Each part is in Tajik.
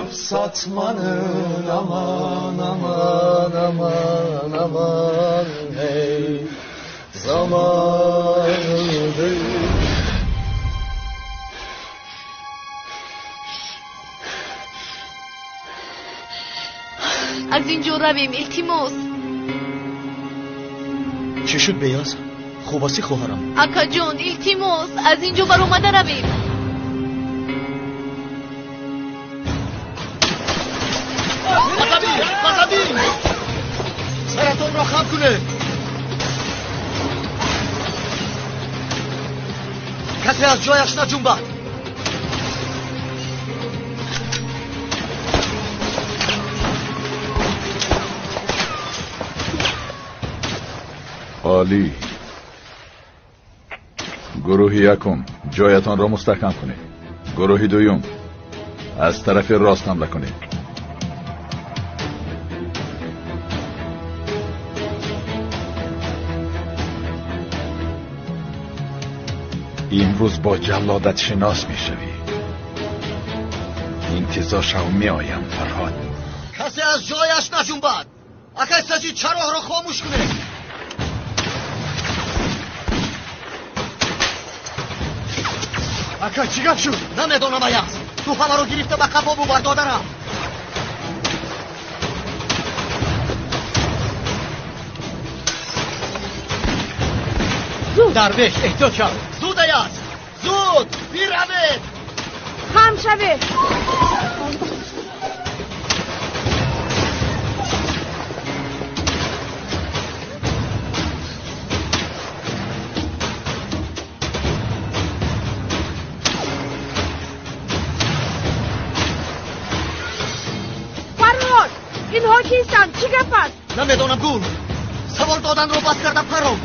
Alıp satmanın aman aman aman aman hey zamanıdır. Аз инҷо равем, илтимос. Чӣ шуд, Беяз? Хуб ҳастӣ, хоҳарам? Акаҷон, илтимос, аз инҷо баромада равем. Ба замин! Саратонро хам кунед! Касе аз ҷояш наҷунбад! Олӣ. Гурӯҳи якум, ҷоятонро мустаҳкам кунед. Гурӯҳи дуюм, аз тарафи рост ҳамла кунед. Имрӯз бо ҷаллодат шинос мешавӣ. Интизор шав, меоям, Фарҳод. Касе аз ҷояш наҷунбад! Акай Саҷид, чароғро хомӯш кунед! Ака, чӣ гап шуд? Намедонам, Аяз. Ту ҳамаро гирифта ба қафо бубар, додарам. Зуд! Дарвеш, эҳтиёт шав. Зуд, Аяз! Зуд! Биравед! Хам шавед! Фарҳод, инҳо кистанд? Чӣ гап аст? Намедонам, Гул. Савол доданро бас карда паром.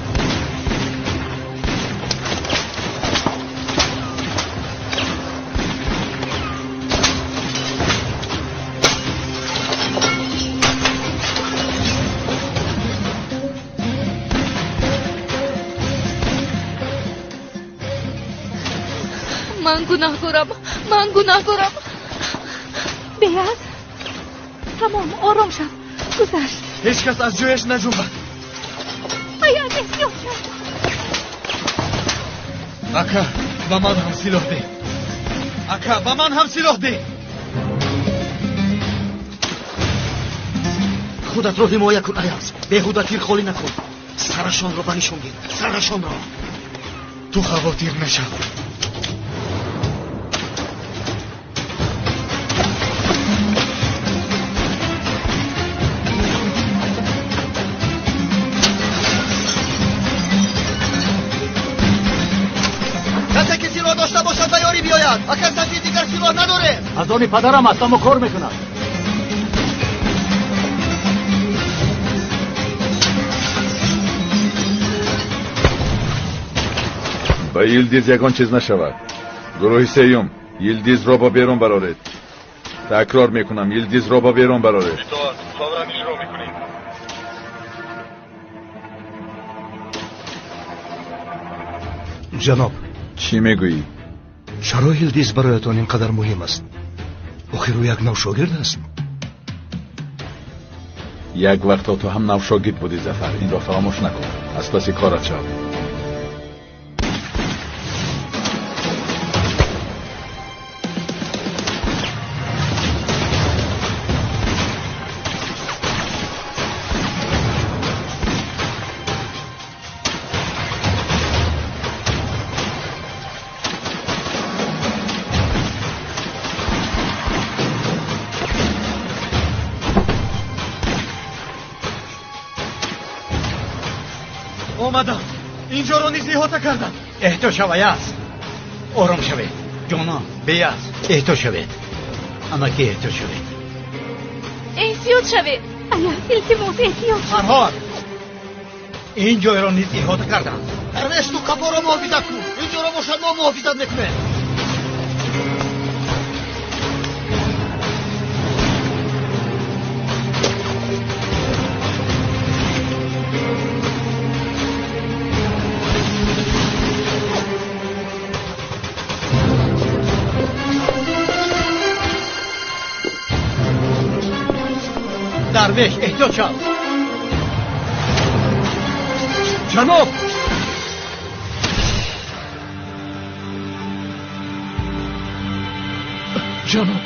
Ман гунаҳкорам, ман гунаҳкорам. Беяз, тамом, ором шав. Гузашт. Ҳеҷ кас аз ҷояш наҷунбад. Аяз, эҳтиёт шав. Ака, ба ман ҳам силоҳ деҳ. Ака, ба ман ҳам силоҳ деҳ. Худатро ҳимоя кун, Аяз. Беҳуда тир холӣ накун. Сарашонро ба нишон гир. Сарашонро. Ту хавотир нашав. Касе ки силоҳ дошта бошад, ба ёрӣ биёяд. Ака Саҷид, дигар силоҳ надорем. Аз они падарам аст, аммо кор мекунад. Ба Йилдиз ягон чиз нашавад. Гурӯҳи сеюм, Йилдизро ба берун бароред. Такрор мекунам, Йилдизро ба берун бароред. Итоат, фавран иҷро мекунем. Ҷаноб. Чӣ мегӯӣ? Чаро Йилдиз бароятон ин қадар муҳим аст? Охир ӯ як навшогирд аст. Як вақто ту ҳам навшогирд будӣ, Зафар. Инро фаромӯш накун. Аз паси корат шав. Омадам. Инҷоро низ иҳота кардам. Эҳтиёт шав, Аяз. Ором шавед. Ҷонон, Беяз, эҳтиёт шавед. Амаки, эҳтиёт шавед. Эҳтиёт шавед. Аяз, илтимос, эҳтиёт шав. Фарҳод, ин ҷойро низ иҳота кардам. Дарвеш, ту қафоро муҳофизат кун. Инҷоро бошад, мо муҳофизат мекунем. Дарвеш, эҳтиёт шав. Ҷаноб! Ҷаноб!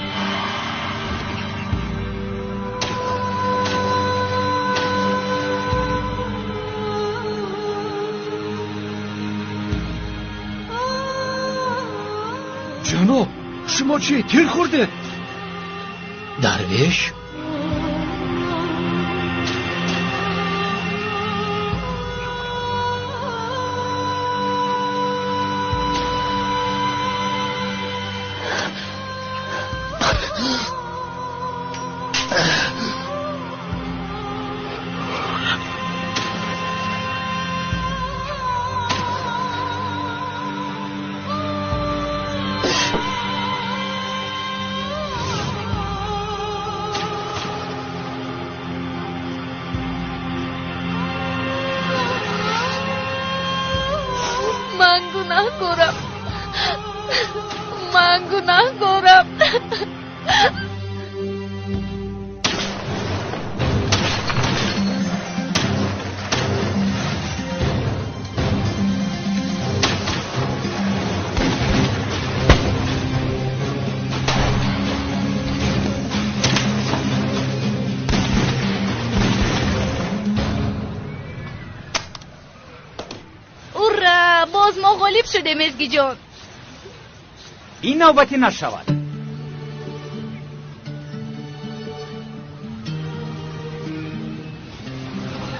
Ҷаноб, шумо чӣ, тир хӯрдед? Дарвеш? Ман гунаҳкорам. Ман гунаҳкорам. Боз мо ғолиб шудем, Эзгиҷон. Ин навбатӣ нашавад.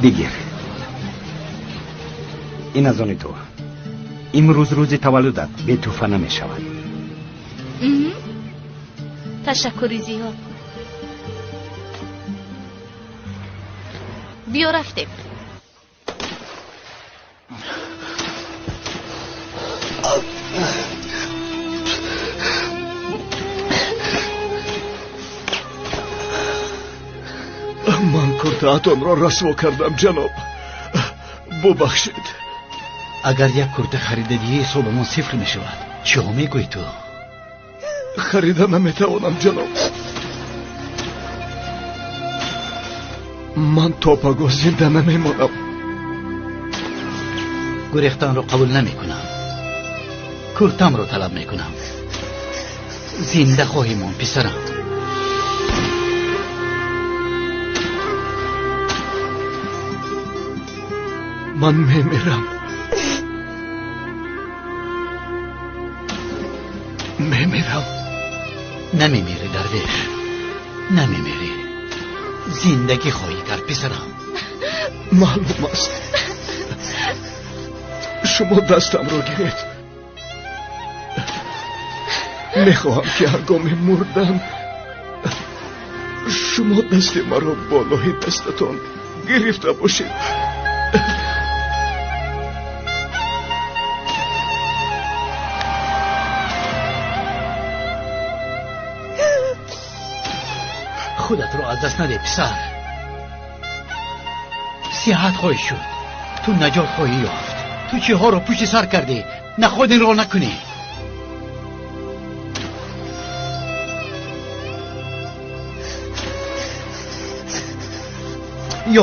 Бигир. Ин аз они ту. Имрӯз рӯзи таваллудат, бетӯҳфа намешавад. Ташаккури зиёд. Биё рафтем. Ман куртаатонро расво кардам, ҷаноб. Бубахшед. Агар як курта харида диҳӣ, ҳисобамон сифр мешавад. Чиҳо мегӯӣ ту? Харида наметавонам, ҷаноб. Ман то пагоҳ зинда намемонам. Гурехтанро қабул намекунам. Куртамро талаб мекунам. Зинда хоҳӣ монд, писарам. Ман мемирам. Мемирам. Намемирӣ, дарвеш. Намемирӣ. Зиндагӣ хоҳӣ кард, писарам. Маълум аст. Шумо дастамро гиред. Мехоҳам ки ҳангоми мурдан шумо дасти маро болои дастатон гирифта бошед. Худатро аз даст наде, писар. Сиҳат хоҳӣ шуд. Ту наҷот хоҳӣ ёфт. Ту чиҳоро пушти сар кардӣ, наход инро накунӣ.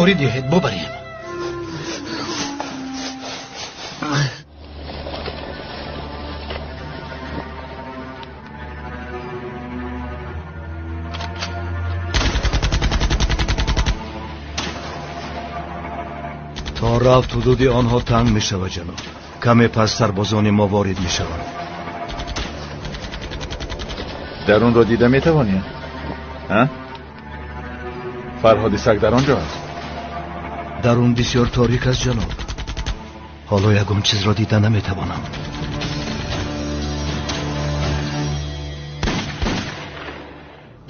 Ёрӣ диҳед, бубарем. То рафт ҳудуди онҳо танг мешавад, ҷаноб. Каме пас сарбозони мо ворид мешаванд. Дарунро дида метавонӣ? Фарҳоди саг дар он ҷо аст. Дарун бисёр торик аст, ҷаноб. Ҳоло ягон чизро дида наметавонам.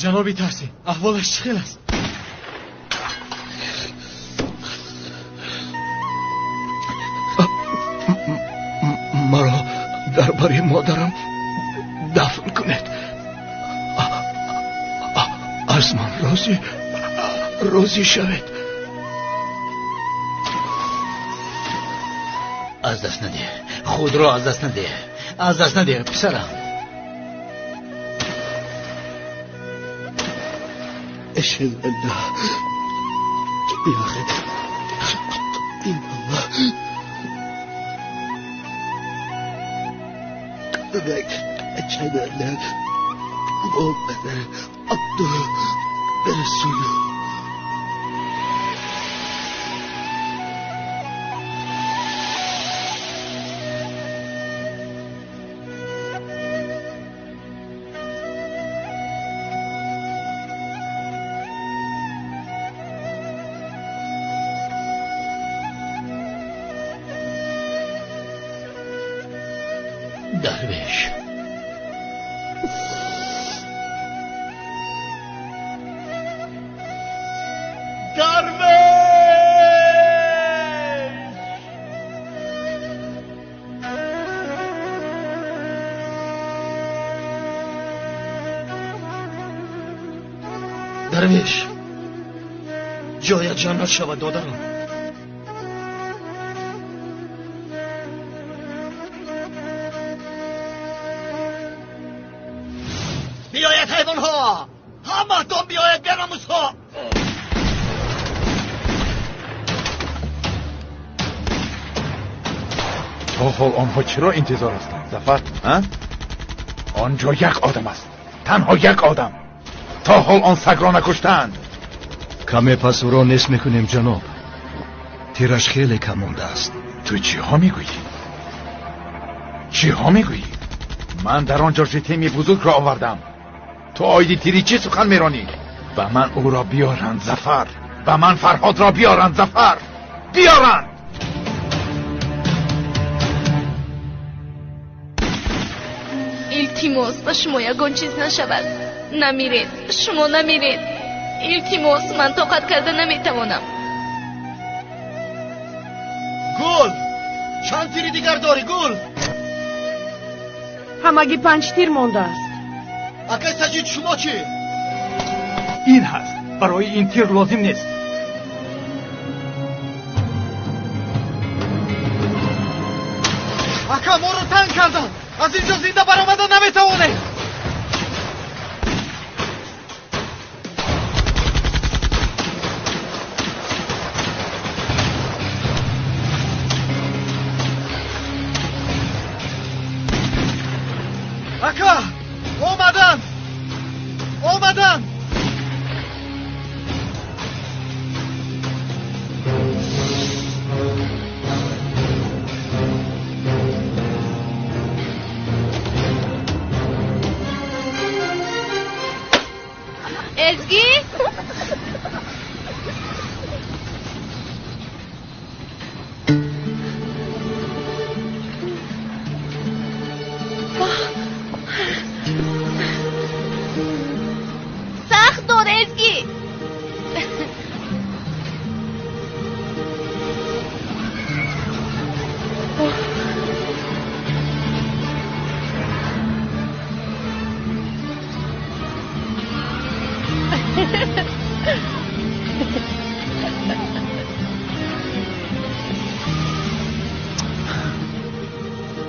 Ҷаноби Тарсин, аҳволаш чӣ хел аст? Маро дар бари модарам дафн кунед. Аз ман розӣ шавед. Аз даст надеҳ, худро аз даст надеҳ, аз даст надеҳ, писарам. Ашҳаду ан ла يا أخي إن الله أشهد أن محمدا عبده ورسوله. درویش درویش درویش جایت جنت شود دادرم. بیاید حیوانها، همه‌تان بیاید بی‌ناموس‌ها. تا حال آنها چرا انتظار هستند زفر؟ آنجا یک آدم است، تنها یک آدم. تا حال آن سگ را نکشتند. کمی پس او را نیست میکنیم جناب. تیرش خیلی کم مانده است. تو چی ها میگویی؟ چی ها میگویی؟ من در آنجا ژتمی بزرگ را آوردم. تو آیدی تیری چی سخن میرانی؟ و من او را بیارند زفر، و من فرهاد را بیارند زفر، بیارند. илтимос, ба шумо ягон чиз нашавад. Намиред, шумо намиред. Илтимос, ман тоқат карда наметавонам. Гул, чанд тири дигар дорӣ гул? Ҳамагӣ 5 тир мондааст. Акай Саҷид, шумо чӣ? Ин ҳаст. Барои ин тир лозим нест. Ака, моро танг карданд. Аз инҷо зинда баромада наметавонем. Ака, омаданд, омаданд. Ezgi? Сахт дор, Ezgi.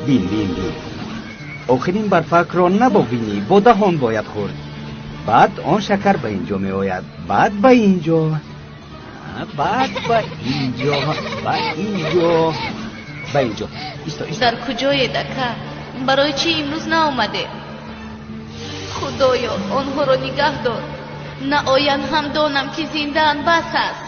Бин, бин, бин. Охирин барфакро на бо бинӣ, бо даҳон бояд хӯрд. Баъд он шакар ба ин ҷо меояд, баъд ба ин ҷо, баъд ба ин ҷо, ба ин ҷо, ба ин ҷо. Исто, исто. Дар куҷоед, ака? Барои чӣ имрӯз наомадед? Худоё, онҳоро нигаҳ дор. Наоянд ҳам донам, ки зиндаанд, бас аст.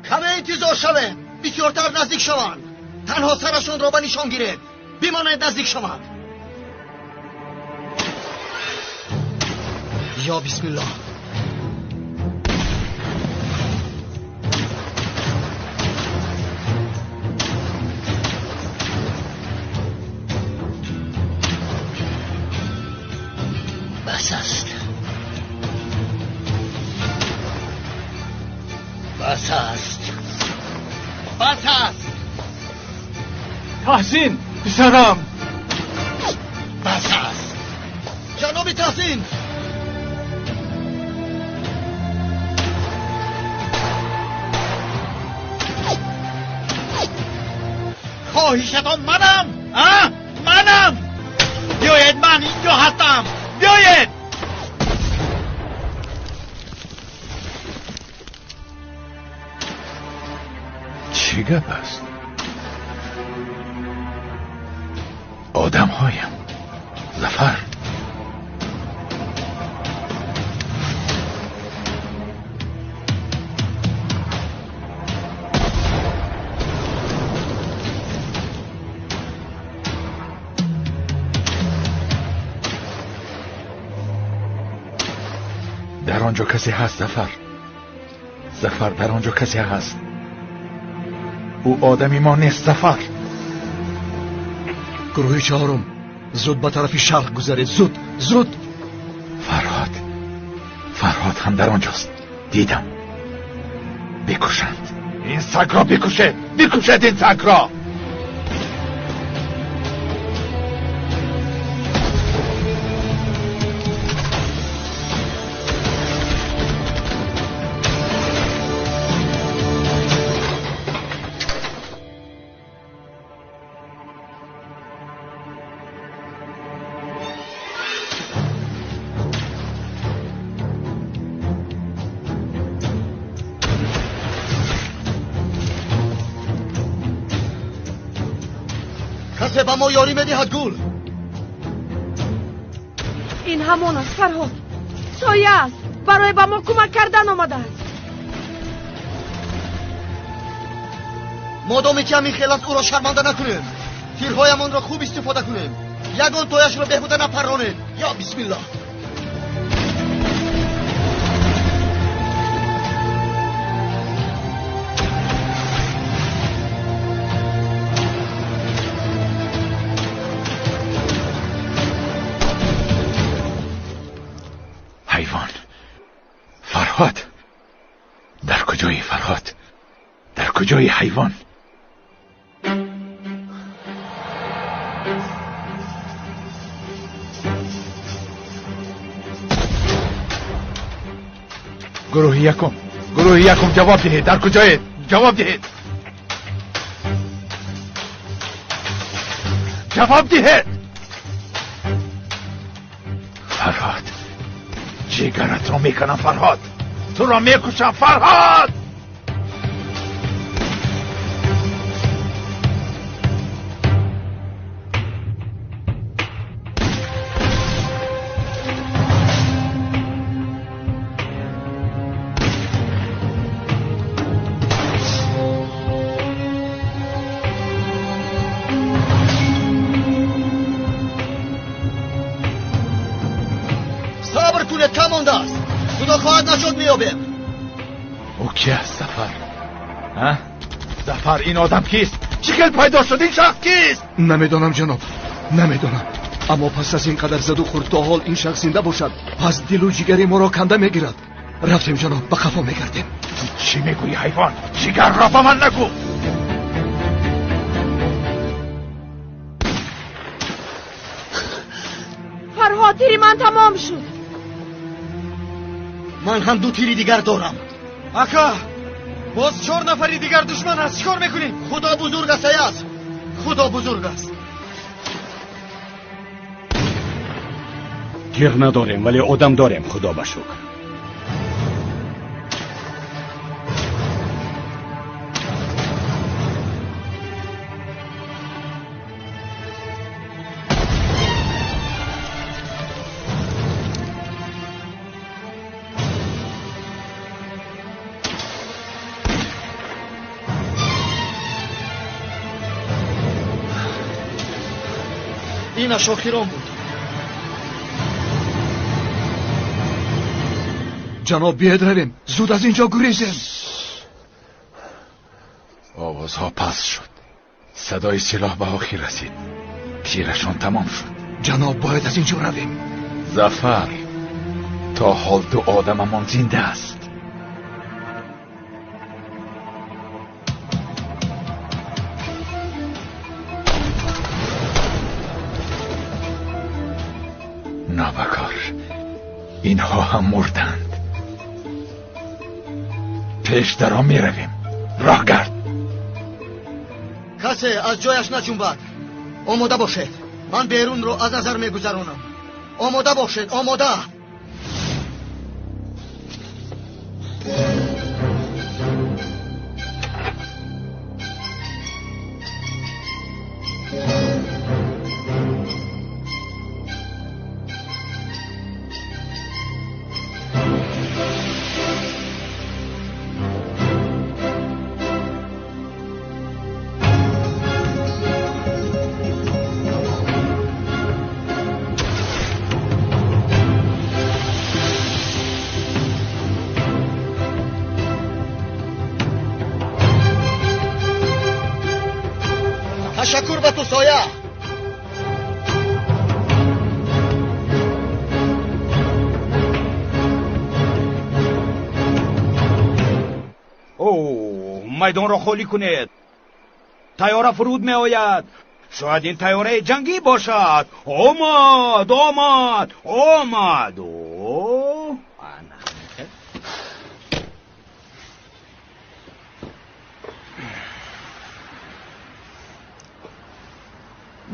Каме интизор шавем, бисёртар наздик шаванд. Танҳо сарашонро ба нишон гиред. Бимонед наздик шаванд. Ё бисмиллоҳ. Бас аст. Бас аст. Бас аст. Таҳсин, писарам. Бас аст. Ҷаноби Таҳсин. Хоҳишатон манам, а? Манам! Биёед, ман инҷо ҳастам. Биёед! Чӣ гап аст? Одамҳоям. Зафар. Дар он ҷо касе ҳаст, Зафар. Зафар, дар он ҷо касе ҳаст. Ӯ одами мо нест, Зафар. Гурӯҳи чаҳорум, зуд ба тарафи шарқ гузаред, зуд, зуд. Фарҳод, Фарҳод ҳам дар он ҷост. Дидам. Бикушанд. Ин сагро бикушед, бикушед ин сагро. Касе ба мо ёрӣ медиҳад, Гул? Ин ҳамон аст, Фарҳод. Соя аст. Барои ба мо кӯмак кардан омадааст. Модоме ки ҳамин хел аст, ӯро шарманда накунем. Тирҳоямонро хуб истифода кунем. Ягон тояшро беҳуда напарронем. Ё бисмиллоҳ. Ҳайвон. Фарҳод. Дар куҷои Фарҳод? Дар куҷои ҳайвон? Гурӯҳи якум, гурӯҳи якум, ҷавоб диҳед. Дар куҷоед? Ҷавоб диҳед. Ҷавоб диҳед. Фарҳод, ҷигаратро мекунам, Фарҳод. Туро мекушам, Фарҳод. Сабр кунед, кам мондааст. Худо хоҳад наҷот меёбем. Ӯ ки аст, Зафар? А? Зафар, ин одам кист? Чӣ хел пайдо шуд? Ин шахс кист? Намедонам, ҷаноб, намедонам. Аммо пас аз ин қадар заду хӯрд то ҳол ин шахс зинда бошад, пас дилу ҷигари моро канда мегирад. Рафтем, ҷаноб, ба қафо мегардем. Ту чӣ мегӯӣ, ҳайвон? Ҷигарро ба ман нагӯ. Фарҳод, тири ман тамом шуд. Ман ҳам ду тири дигар дорам. Ака, боз 4 нафари дигар душман аст. Чӣ кор мекунем? Худо бузург аст, Аяз. Худо бузург аст. Тир надорем, вале одам дорем, худо ба шукр. Инаш охирон буд. Ҷаноб, биед равем. Зуд аз инҷо гурезем. Овозҳо пас шуд. Садои силоҳ ба охир расид. Тирашон тамом шуд. Ҷаноб, бояд аз инҷо равем. Зафар, то ҳол ду одамамон зинда аст. Нобакор, инҳо ҳам мурданд. Пеш даро меравем. Роҳ гард. Касе аз ҷояш наҷунбад. Омода бошед. Ман берунро аз назар мегузаронам. Омода бошед, омода. Ташаккур ба ту, Соя. О, майдонро холӣ кунед. Тайёра фуруд меояд. Шояд ин тайёраи ҷангӣ бошад. Омад, омад, омад. О, ана.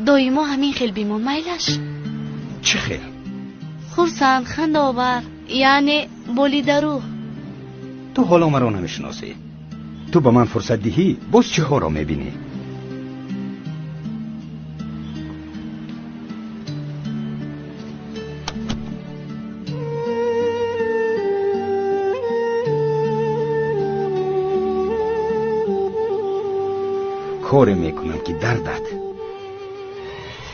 Доимо ҳамин хел бимон, майлаш. Чӣ хел? Хурсанд, хандаовар, яъне болидарӯҳ. Ту ҳоло маро намешиносӣ. Ту ба ман фурсат диҳӣ, боз чиҳоро мебинӣ? Коре мекунам, ки дардат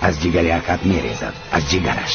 аз ҷигари акат мерезад, аз ҷигараш.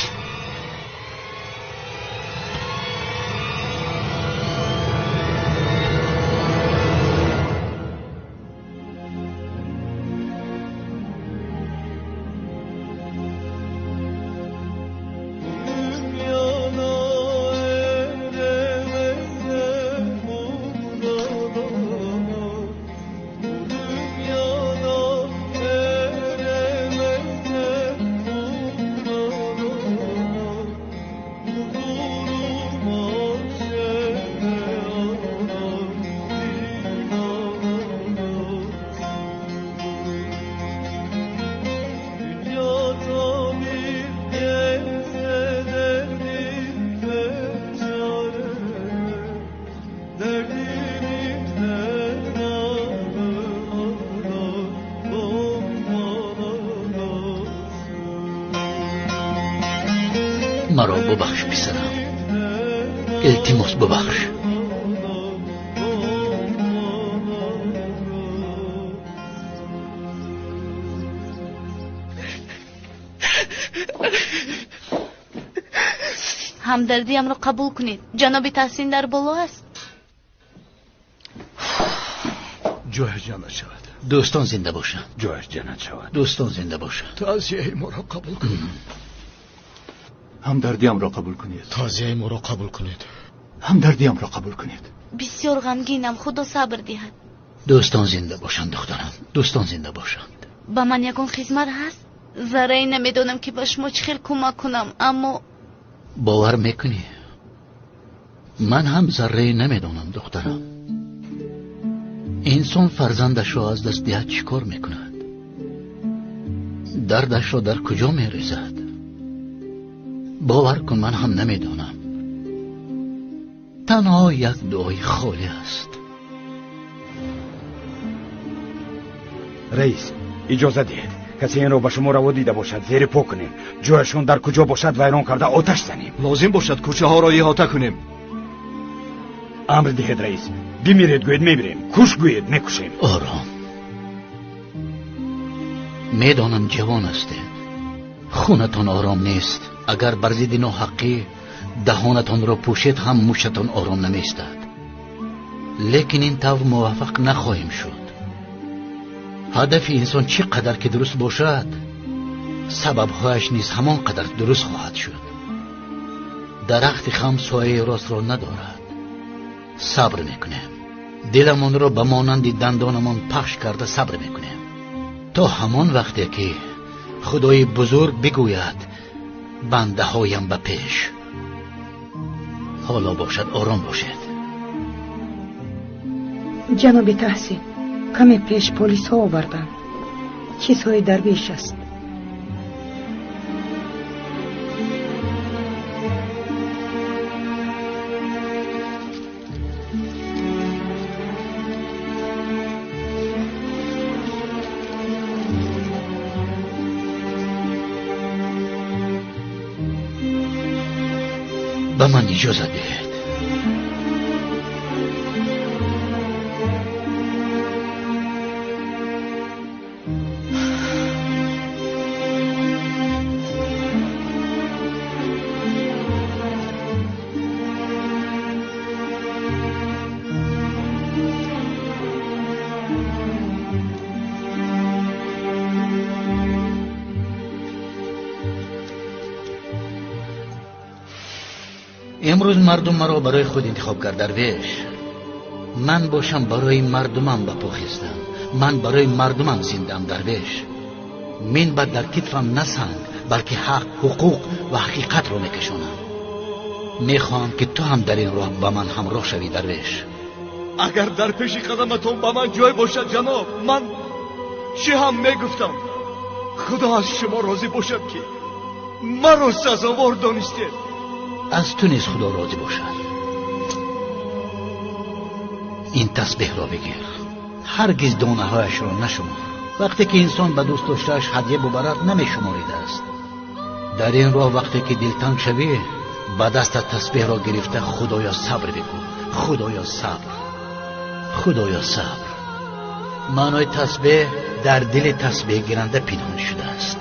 Маро бубахш, писарам. Илтимос, бубахш. Ҳамдардиамро қабул кунед. Ҷаноби Таҳсин дар боло аст. Ҷояш ҷаннат шавад. Дӯстон зинда бошанд. Ҷояш ҷаннат шавад. Дӯстон зинда бошанд. Таъзияи моро қабул кунед. Ҳамдардиамро қабул кунед. Таъзияи моро қабул кунед. Ҳамдардиамро қабул кунед. Бисёр ғамгинам, Худо сабр диҳад. Дӯстон зинда бошанд, духтарам. Дӯстон зинда бошанд. Ба ман ягон хизмат ҳаст? Заррае намедонам, ки ба шумо чӣ хел кӯмак кунам, аммо бовар мекунӣ? Ман ҳам заррае намедонам, духтарам. Инсон фарзандашро аз даст диҳад, чӣ кор мекунад? Дардашро дар куҷо мерезад? Бовар кун, ман ҳам намедонам. Танҳо як дуои холӣ аст. Раис, иҷоза диҳед. Касе инро ба шумо раво дида бошад, зери по кунем. Ҷояшон дар куҷо бошад, вайрон карда оташ занем. Лозим бошад кӯчаҳоро иҳота кунем. Амр диҳед, раис. Бимиред гӯед, мемирем. Куш гӯед, мекушем. Ором. Медонам ҷавон ҳастед. Хунатон ором нест. Агар бар зидди ноҳаққӣ даҳонатонро пӯшед, ҳам муштатон ором намеистад. Лекин ин тавр муваффақ нахоҳем шуд. Ҳадафи инсон чӣ қадар ки дуруст бошад, сабабҳояш низ ҳамон қадар дуруст хоҳад шуд. Дарахти хам сояи ростро надорад. Сабр мекунем. Диламонро ба монанди дандонамон пахш карда сабр мекунем. То ҳамон вақте ки Худои бузург бигӯяд: бандаҳоям ба пеш. Ҳоло бошад, ором бошед. Ҷаноби Таҳсин, каме пеш полисҳо оварданд. Чизҳои дарвеш аст. Ба ман иҷозат диҳед. Имрӯз мардум маро барои худ интихоб кард, дарвеш. Ман бошам барои мардумам ба по хестам. Ман барои мардумам зиндаам, дарвеш. Мин баъд дар китфам на санг, балки ҳақ, ҳуқуқ ва ҳақиқатро мекашонам. Мехоҳам ки ту ҳам дар ин роҳ ба ман ҳамроҳ шавӣ, дарвеш. Агар дар пеши қадаматон ба ман ҷой бошад, ҷаноб, ман чӣ ҳам мегуфтам. Худо аз шумо розӣ бошад, ки маро сазовор донистед. Аз ту низ Худо розӣ бошад. Ин тасбеҳро бигир. Ҳаргиз донаҳояшро нашумор. Вақте ки инсон ба дӯст доштааш ҳадя бубарад, намешуморидааст. Дар ин роҳ вақте ки дилтанг шавӣ, ба дастат тасбеҳро гирифта Худоё сабр бигӯ. Худоё сабр, Худоё сабр. Маънои тасбеҳ дар дили тасбеҳгиранда пинҳон шудааст.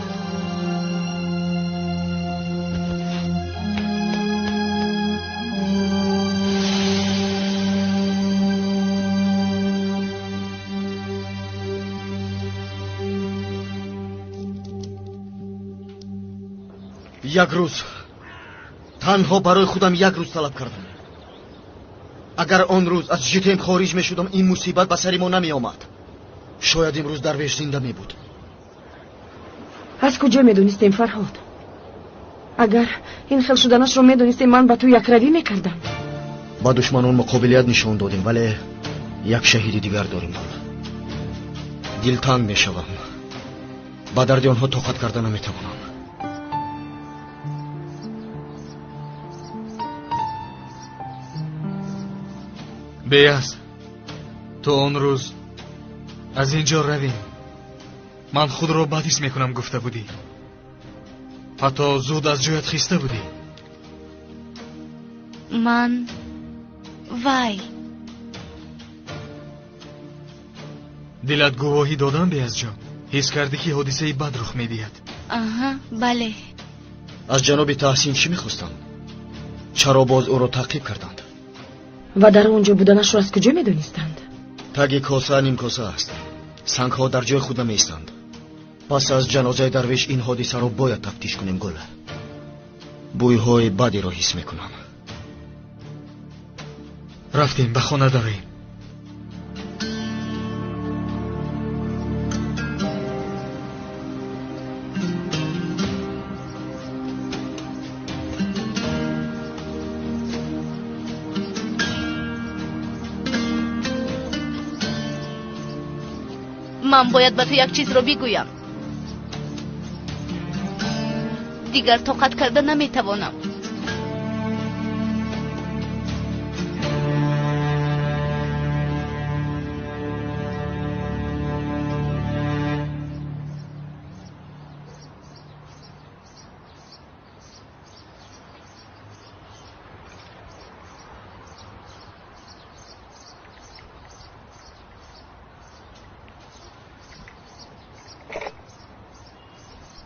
Як рӯз танҳо барои худам як рӯз талаб кардам. Агар он рӯз аз ЖТМ хориҷ мешудам, ин мусибат ба сари мо намеомад. Шояд имрӯз дарвеш зинда мебуд. Аз куҷо медонистем, Фарҳод? Агар ин хел шуданашро медонистем, ман ба ту якравӣ мекардам. Ба душманон муқобилият нишон додем, вале як шаҳиди дигар дорем. Дилтанг мешавам. Ба дарди онҳо тоқат карда наметавонам. Беяз, то он рӯз аз ин ҷо равем. Ман худро бад ҳис мекунам, гуфта будӣ. Ҳатто зуд аз ҷоят хиста будӣ. Ман вай. Дилат гувоҳӣ додам, Беязҷон. Ҳис кардӣ, ки ҳодисаи бад рух медиҳад. Аҳа, бале. Аз ҷаноби Таҳсин чӣ мехостам? Чаро боз ӯро таъқиб карданд? Ва дар он ҷо буданашро аз куҷо медонистанд? Таги коса нимкоса аст. Сангҳо дар ҷои худ намеистанд. Пас аз ҷанозаи дарвеш ин ҳодисаро бояд тафтиш кунем, Гул. Бӯйҳои бадиро ҳис мекунам. Рафтем, ба хона дароем. Ман бояд ба ту як чизро бигӯям. Дигар тоқат карда наметавонам.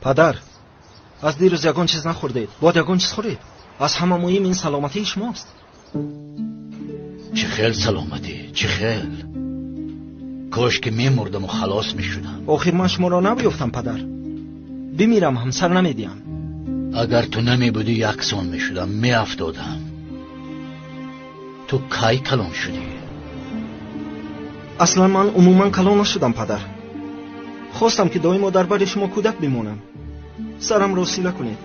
Падар, аз дирӯз ягон чиз нахӯрдед. Бояд ягон чиз хӯред. Аз ҳама муҳим ин саломатии шумост. Чӣ хел саломатӣ, чӣ хел? Кош ки мемурдаму халос мешудам. Охир ман шуморо намеёфтам, падар. Бимирам ҳам сар намедиҳам. Агар ту намебудӣ, яксон мешудам, меафтодам. Ту кай калон шудӣ? Аслан ман умуман калон нашудам, падар. Хостам ки доимо дар бари шумо кӯдак бимонам. Сарамро сила кунед.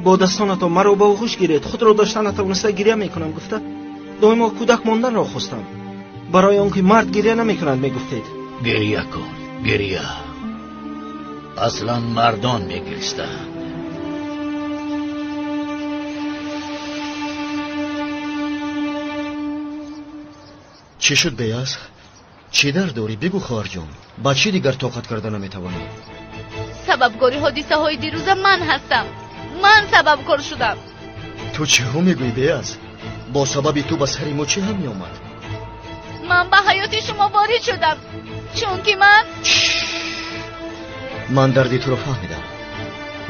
Бо дастонатон маро ба оғӯш гиред. Худро дошта натавониста гиря мекунам, гуфта доимо кӯдак монданро хостам. Барои он ки мард гиря намекунад, мегуфтед. Гиря кун, Гиря. Аслан мардон мегиристанд. Чӣ шуд, Беяз? Чӣ дард дорӣ? Бигӯ, хоҳарҷон. Ба чӣ дигар тоқат карда наметавонӣ? Сабабгори ҳодисаҳои дирӯза ман ҳастам. Ман сабабкор шудам. Ту чиҳо мегӯӣ, Беяз? Бо сабаби ту ба сари мо чӣ ҳам меомад? Ман ба ҳаёти шумо ворид шудам, чунки ман Ман дарди туро фаҳмидам.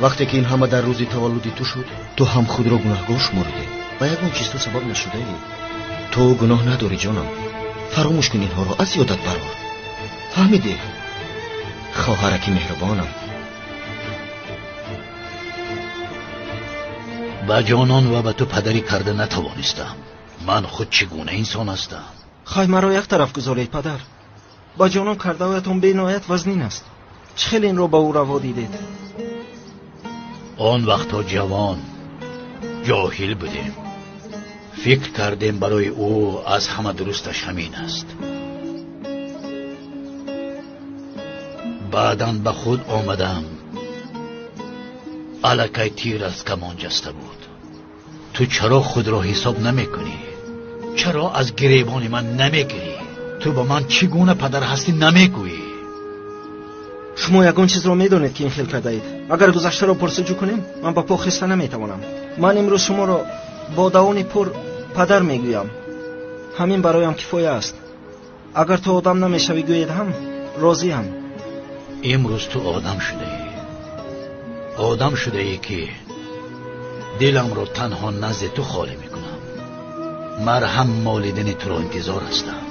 Вақте ки ин ҳама дар рӯзи таваллуди ту шуд, ту ҳам худро гунаҳгор шуморидӣ. Ба ягон чиз ту сабаб нашудаӣ. Ту гуноҳ надорӣ, ҷонам. Фаромӯш кун инҳоро, аз ёдат барор. Фаҳмидӣ? Хоҳараки меҳрубонам. Ба ҷонон ва ба ту падарӣ карда натавонистам. Ман худ чӣ гуна инсон ҳастам? Хай, маро як тараф гузоред, падар. Ба ҷонон кардаоятон беноҳаят вазнин аст. Чӣ хеле инро ба ӯ раво дидед? Он вақтҳо ҷавон, ҷоҳил будем. Фикр кардем барои ӯ аз ҳама дурусташ ҳамин аст. Баъдан ба худ омадам. Аллакай тир аз камон ҷаста буд. Ту чаро худро ҳисоб намекунӣ? Чаро аз гиребони ман намегирӣ? Ту ба ман чӣ гуна падар ҳастӣ намегӯӣ? Шумо ягон чизро медонед, ки ин хел кардаед. Агар гузаштаро пурсуҷӯ кунем, ман ба по хеста наметавонам. Ман имрӯз шуморо бо давони пур падар мегӯям. Ҳамин бароям кифоя аст. Агар ту одам намешавӣ гӯед ҳам, розиам. Имрӯз ту одам шудаӣ. Одам шудаӣ, ки диламро танҳо назди ту холӣ мекунам. Марҳам молидани туро интизор ҳастам.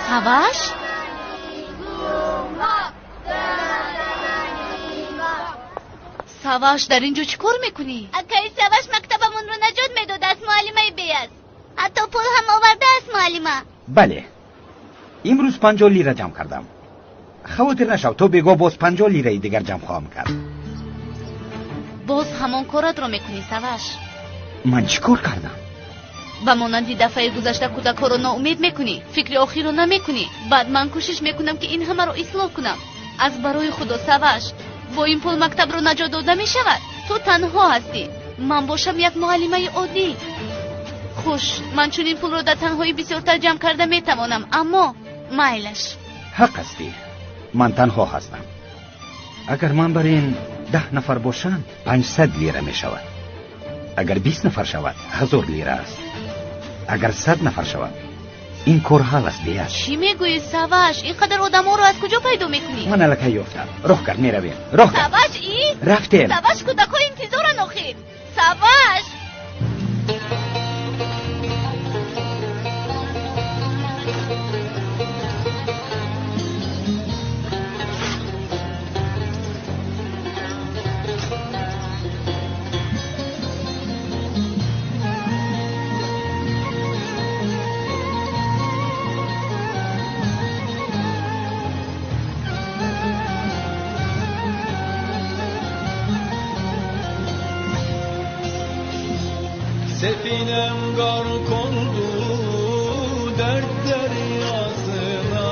Саваш? Саваш, дар ин ҷо чӣ кор мекунӣ? Акаи Саваш мактабамонро наҷот медод аз муаллимаи Беяз. Ҳатто пул ҳам овардааст муаллима. Бале, имрӯз 50 лира ҷамъ кардам. Хавотир нашав, то бегоҳ боз 50 лираи дигар ҷамъ хоҳам кард. Боз ҳамон коратро мекунӣ, Саваш. Ман чӣ кор кардам? Ба монанди дафъаи гузашта кӯдакҳоро ноумед мекунӣ, фикри охирро намекунӣ. Баъд ман кӯшиш мекунам, ки ин ҳамаро ислоҳ кунам. Аз барои худо, Саваш, бо ин пул мактабро наҷот дода мешавад. Ту танҳо ҳастӣ, ман бошам як муаллимаи оддӣ. Хуш, ман чунин пулро дар танҳоӣ бисёртар ҷамъ карда метавонам, аммо майлаш. Ҳақ ҳастӣ, ман танҳо ҳастам. Агар ман бар ин 10 нафар бошанд, 500 лира мешавад. Агар 20 нафар шавад, 1000 лира аст. Агар 100 нафар шавад, ин кор ҳал аст, Беяз. Чӣ мегӯӣ, Саваш? Ин қадар одаморо аз куҷо пайдо мекунӣ? Ман аллакай ёфтам. Роҳ кард, меравем. Роҳ кард. Саваш, Рафтем. Саваш, кӯдакҳо интизоранд охир. Саваш! Sefinem gark oldu dert deryasına,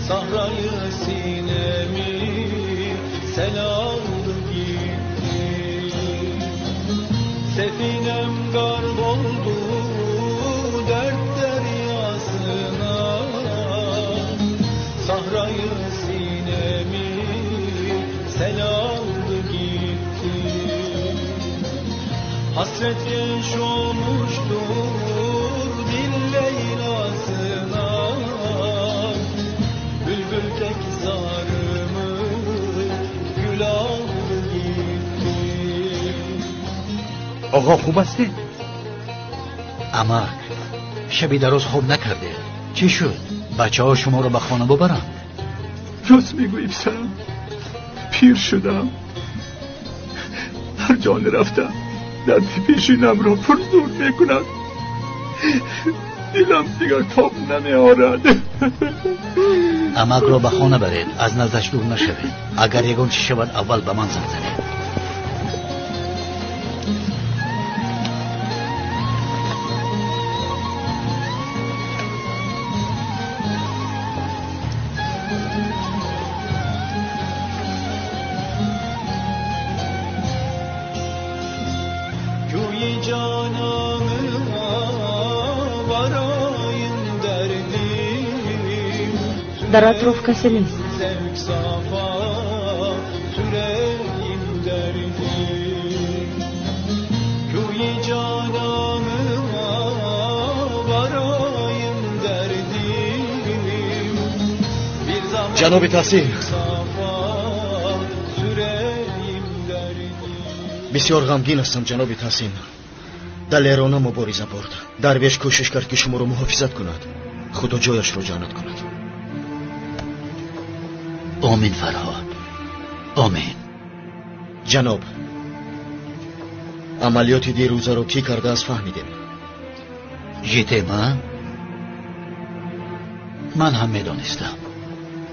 sahrayı sinemi sel aldı gitti. Sefinem gark oldu dert deryasına, sahrayı sinemi sel aldı gitti. Hasret genç olmuştur dil leylasına, bülbül tek zarımı gül aldı gitti. Оғо, хуб ҳастед? Амак, шаби дароз хоб накардед. Чӣ шуд? Бачаҳо шуморо ба хона бубаранд? Рост мегӯӣ, писарам. Пир шудам. Ҳар ҷо рафтам, дарди пешинамро пурзур мекунад. Дилам дигар тоб намеорад. Амакро ба хона баред, аз наздаш дур нашавед. Агар ягон чиз шавад, аввал ба ман занг занед. Дар атроф касе нест. Ҷаноби Таҳсин, бисёр ғамгин ҳастам. Ҷаноби Таҳсин, далерона мубориза бурд. Дарвеш кӯшиш кард, ки шуморо муҳофизат кунад. Худо ҷояшро ҷаннат кунад. Омин, Фарҳод, омин. Ҷаноб, амалиёти дирӯзаро кӣ кардааст, фаҳмидем. Житема? Ман ҳам медонистам.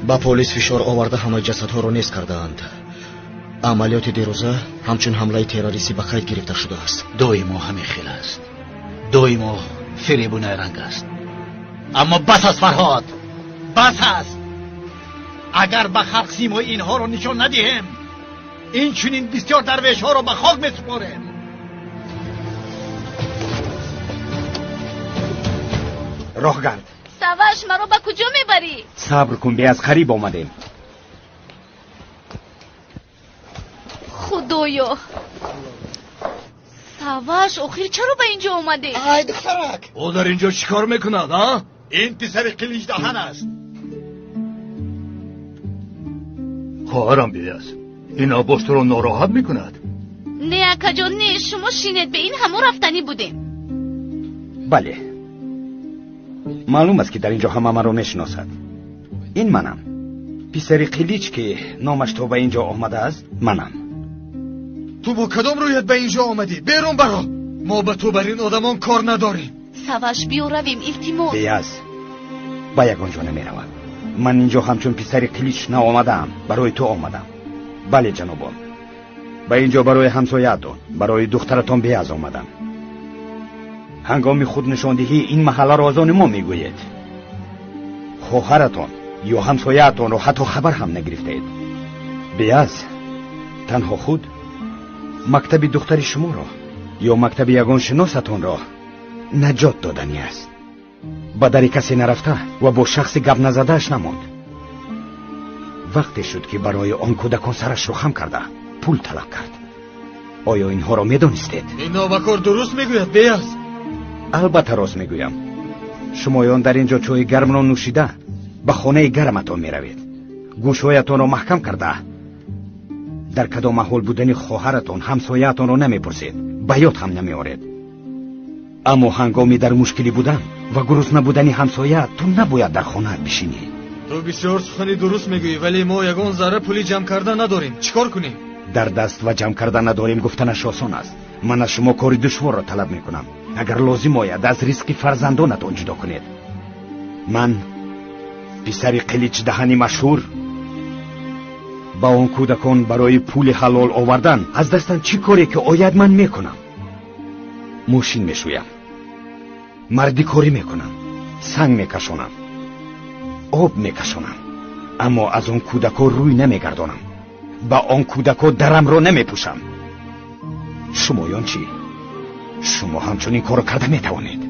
Ба полис фишор оварда ҳамаи ҷасадҳоро нест кардаанд. Амалиёти дирӯза ҳамчун ҳамлаи террористӣ ба қайд гирифта шудааст. Доимо ҳамин хел аст, доимо фиребу найранг аст. Аммо бас аст, Фарҳод, бас аст. Агар ба халқ симои инҳоро нишон надиҳем, инчунин бисёр дарвешҳоро ба хок месупорем. Роҳгард. Саваш, маро ба куҷо мебарӣ? Сабр кун, бе, аз қариб омадем. Худоё, Саваш, охир чаро ба инҷо омадӣ? Ай духтарак, ӯ дар инҷо чӣ кор мекунад, а? Ин писари қиличдаҳан аст. Хоҳарам Беяз, ин абош туро нороҳат мекунад? Не, акаҷон, не, шумо шинед, бе ин ҳамо рафтанӣ будем. Бале, маълум аст, ки дар ин ҷо ҳама маро мешиносад. Ин манам, писари қилич, ки номаш то ба ин ҷо омадааст, манам. Ту бо кадом рӯят ба ин ҷо омадӣ? Берун баро, мо ба ту бар ин одамон кор надорем. Саваш, биё равем, илтимос. Беяз, ба ягон ҷо намеравам. Ман инҷо ҳамчун писари қилич наомадаам, барои ту омадам. Бале, ҷанобон, ба инҷо барои ҳамсояатон, барои духтаратон Беяз омадам. Ҳангоми худнишондиҳӣ ин маҳалларо аз они мо мегӯед. Хоҳаратон ё ҳамсояатонро ҳатто хабар ҳам нагирифтаед. Беяз танҳо худ мактаби духтари шуморо ё мактаби ягон шиносатонро наҷот додани аст. Ба дари касе нарафта ва бо шахси гап назадааш намонд. Вақте шуд, ки барои он кӯдакон сарашро хам карда пул талаб кард. Оё инҳоро медонистед? Ин нобакор дуруст мегӯяд, Беяз. Албатта рост мегӯям. Шумоён дар ин ҷо чойи гармро нӯшида ба хонаи гарматон меравед. Гӯшҳоятонро маҳкам карда дар кадом аҳвол будани хоҳаратон, ҳамсояатонро намепурсед, ба ёд ҳам намеоред. Аммо ҳангоми дар мушкилӣ будан ва гурусна будани ҳамсоя ту набояд дар хонаат бишинӣ. Ту бисёр сухани дуруст мегӯӣ, вале мо ягон зарра пули ҷамъ карда надорем. Чӣ кор кунем? Дар даст ва ҷамъ карда надорем гуфтанаш осон аст. Ман аз шумо кори душворро талаб мекунам. Агар лозим ояд, аз ризқи фарзандонатон ҷудо кунед. Ман, писари қиличдаҳани машҳур, ба он кӯдакон барои пули ҳалол овардан аз дастам чӣ коре ки ояд ман мекунам. Мошин мешӯям, мардикорӣ мекунам, санг мекашонам, об мекашонам, аммо аз он кӯдако рӯй намегардонам, ба он кӯдако дарамро намепӯшам. Шумоён чӣ? Шумо ҳамчунин корро карда метавонед.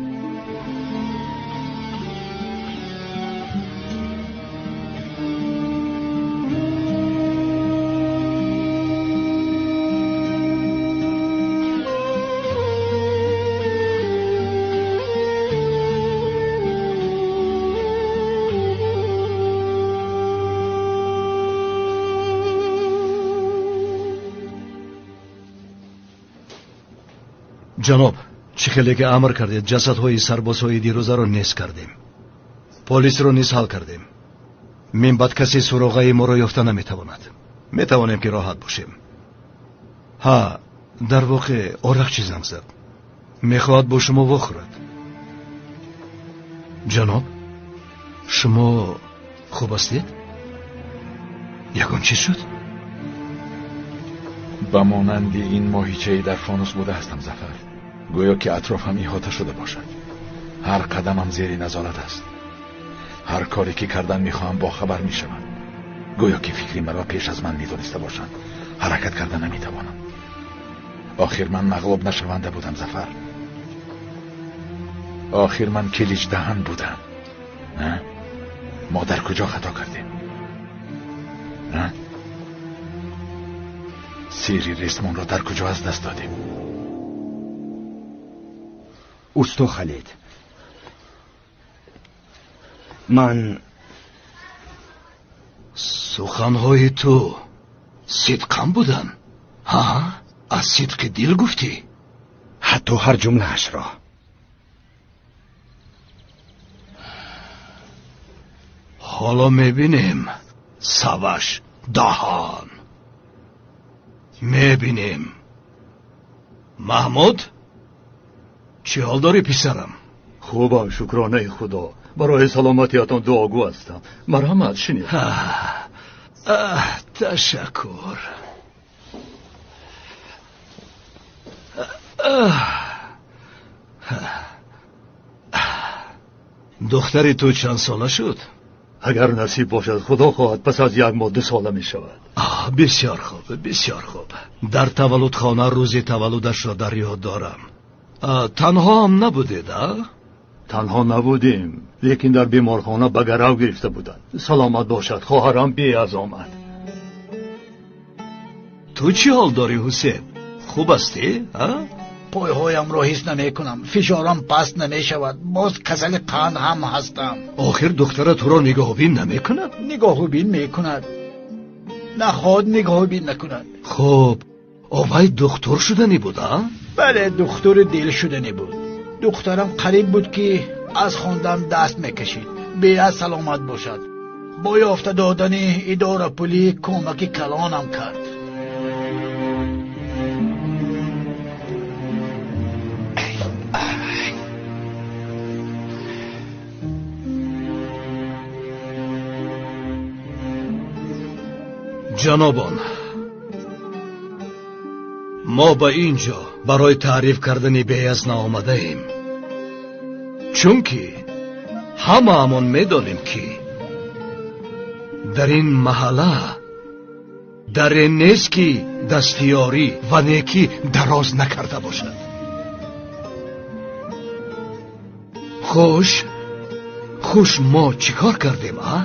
Ҷаноб, чӣ хеле ки амр кардед, ҷасадҳои сарбозҳои дирӯзаро нест кардем, полисро низ ҳал кардем. Минбаъд касе суроғаи моро ёфта наметавонад. Метавонем ки роҳат бошем. Ҳа, дар воқеъ орақчи занг зад, мехоҳад бо шумо вохӯрад. Ҷаноб, шумо хуб ҳастед? Ягон чиз шуд? Ба монанди ин моҳичаи дар фонус буда ҳастам, Зафар. Гӯё ки атрофам иҳота шуда бошад. Ҳар қадамам зери назорат аст. Ҳар коре ки кардан мехоҳам бохабар мешавам. Гӯё ки фикри маро пеш аз ман медониста бошанд. Ҳаракат карда наметавонам. Охир ман мағлуб нашаванда будам, Зафар. Охир ман киличдаҳан будам. Мо дар куҷо хато кардем? Сири ресмонро дар куҷо аз даст додем? Усто Халид, ман суханҳои ту сидқан буданд? Ҳа? Аз сидқи дил гуфтӣ? Ҳатто ҳар ҷумлаашро. Ҳоло мебинем, Саваш даҳан. Мебинем. Маҳмуд, чӣ ҳол дорӣ писарам? Хубам, шукронаи Худо. Барои саломатиятон дуогӯ ҳастам. Марҳамат, шинед. Ташаккур. Духтари ту чанд сола шуд? Агар насиб бошад, Худо хоҳад, пас аз як моҳ 2 сола мешавад. Бисёр хуб, бисёр хуб. Дар таваллудхона рӯзи таваллудашро дар ёд дорам. Танҳо ҳам набудед, а? Танҳо набудем, лекин дар беморхона ба гарав гирифта буданд. Саломат бошад, хоҳарам беаз омад. Ту чӣ ҳол дорӣ, Ҳусен? Хуб ҳастӣ, а? Пойҳоямро ҳис намекунам, фишорам паст намешавад, боз касали қанд ҳам ҳастам. Охир духтара туро нигоҳубин намекунад? Нигоҳубин мекунад. Наход нигоҳубин накунад. Хуб, овай духтур шуданӣ буд, а? Бале, духтури дил шуданӣ буд. Духтарам қариб буд ки аз хондан даст мекашид. Беаз саломат бошад. Бо ёфта додани идорапулӣ кӯмаки калонам кард. Ҷанобон, мо ба ин ҷо барои таъриф кардани Беяз наомадаем, чунки ҳамаамон медонем, ки дар ин маҳалла даре нест, ки дастиёрӣ ва некӣ дароз накарда бошад. Хуш мо чӣ кор кардем, а?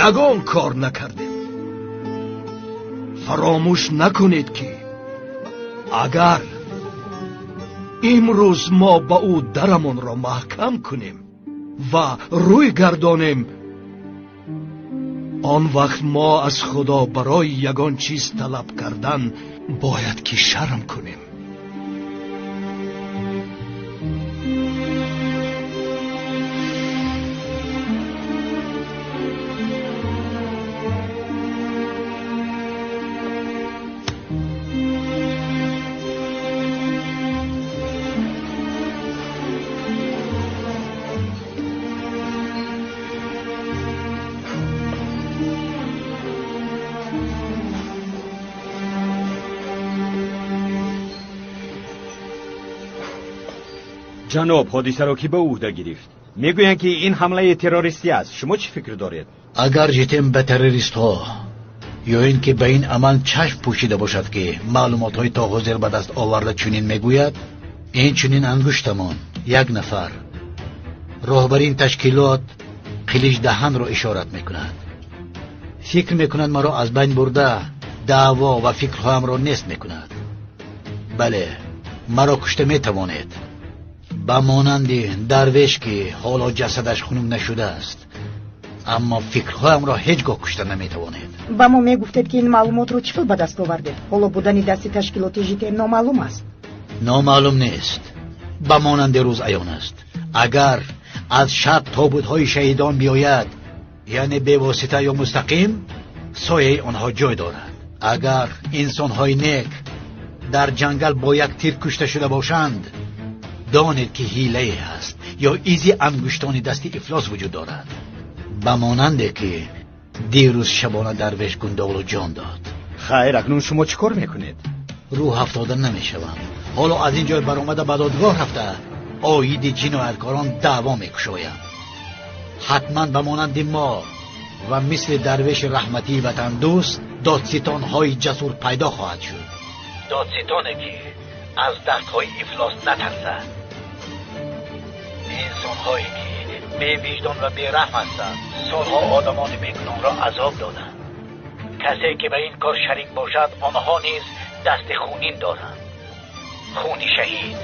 Ягон кор накардем. Фаромӯш накунед, ки агар имрӯз мо ба ӯ дарамонро маҳкам кунем ва рӯй гардонем, он вақт мо аз Худо барои ягон чиз талаб кардан бояд ки шарм кунем. Ҷаноб, ҳодисаро ки ба ӯҳда гирифт? Мегӯянд, ки ин ҳамлаи террористӣ аст. Шумо чӣ фикр доред? Агар ЖТМ ба террористҳо ё ин ки ба ин амал чашм пӯшида бошад, ки маълумотҳои то ҳозир ба даст оварда чунин мегӯяд, ин чунин ангуштамон як нафар роҳбари ин ташкилот Қиличдаҳанро ишорат мекунад. Фикр мекунад маро аз байн бурда, даъво ва фикрҳоямро нест мекунад. Бале, маро кушта метавонед, ба монанди дарвеш, ки ҳоло ҷасадаш хунук нашудааст, аммо фикрҳоямро ҳеҷ гоҳ кушта наметавонед. Ба мо мегуфтед, ки ин маълумотро чӣ хел ба даст овардед? Ҳоло будани дасти ташкилоти ЖТМ номаълум аст. Номаълум нест, ба монанди рӯз аён аст. Агар аз шаб тобутҳои шаҳидон биёяд, яъне бевосита ё мустақим, сояи онҳо ҷой дорад. Агар инсонҳои нек дар ҷангал бо як тир кушта шуда бошанд, донед ки ҳилае ҳаст, ё изи ангуштони дасти ифлос вуҷуд дорад. Ба монанде ки дирӯз шабона Дарвеш Гундоғлу ҷон дод. Хайр, акнун шумо чӣ кор мекунед? Рӯ ҳафтода намешавам. Ҳоло аз ин ҷой баромада ба додгоҳ рафта оиди ҷинояткорон даъво мекушоям. Ҳатман ба монанди мо ва мисли Дарвеши раҳматии ватандӯст додситонҳои ҷасур пайдо хоҳад шуд. Додситоне ки аз дастҳои ифлос натарсад. Инсонҳое ки бевиҷдон ва бераҳм ҳастанд, солҳо одамони бегуноҳро азоб доданд. Касе ки ба ин кор шарик бошад, онҳо низ дасти хунин доранд. Хуни шаҳид.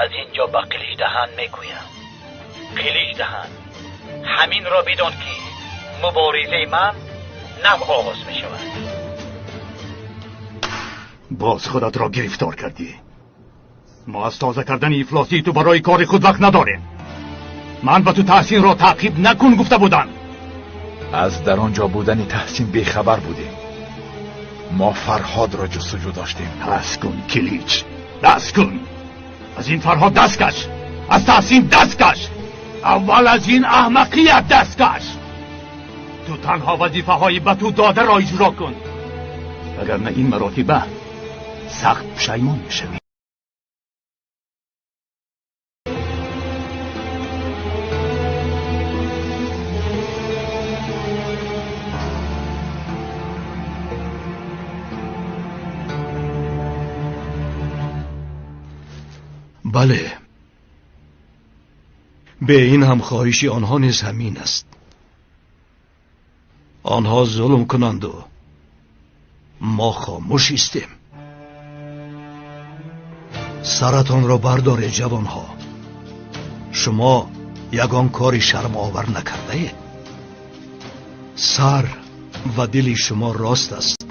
Аз ин ҷо ба Қиличдаҳан мегӯям. Қиличдаҳан, ҳаминро бидон ки муборизаи ман нав оғоз мешавад. Боз худатро гирифтор кардӣ. Мо аз тоза кардани ифлосии ту барои кори худ вақт надорем. Ман ба ту Таҳсинро таъқиб накун гуфта будам. Аз дар он ҷо будани Таҳсин бехабар будем. Мо Фарҳодро ҷустуҷӯ доштем. Даст кун, Килич, даст кун. Аз ин Фарҳод даст каш, аз Таҳсин даст каш, аввал аз ин аҳмақият даст каш. Ту танҳо вазифаҳои ба ту додаро иҷро кун, вагарна ин маротиба сахт пушаймон мешавӣ. Бале, бе ин ҳам хоҳиши онҳо низ ҳамин аст. Онҳо зулм кунанду мо хомӯш истем. Саратонро бардоред, ҷавонҳо. Шумо ягон кори шармовар накардаед. Сар ва дили шумо рост аст.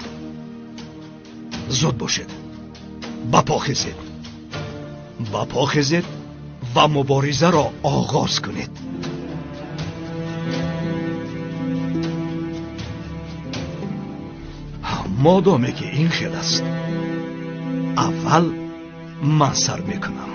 Зуд бошед, ба по хезед, ба по хезед ва муборизаро оғоз кунед. Модоме ки ин хел аст, аввал ман сар мекунам.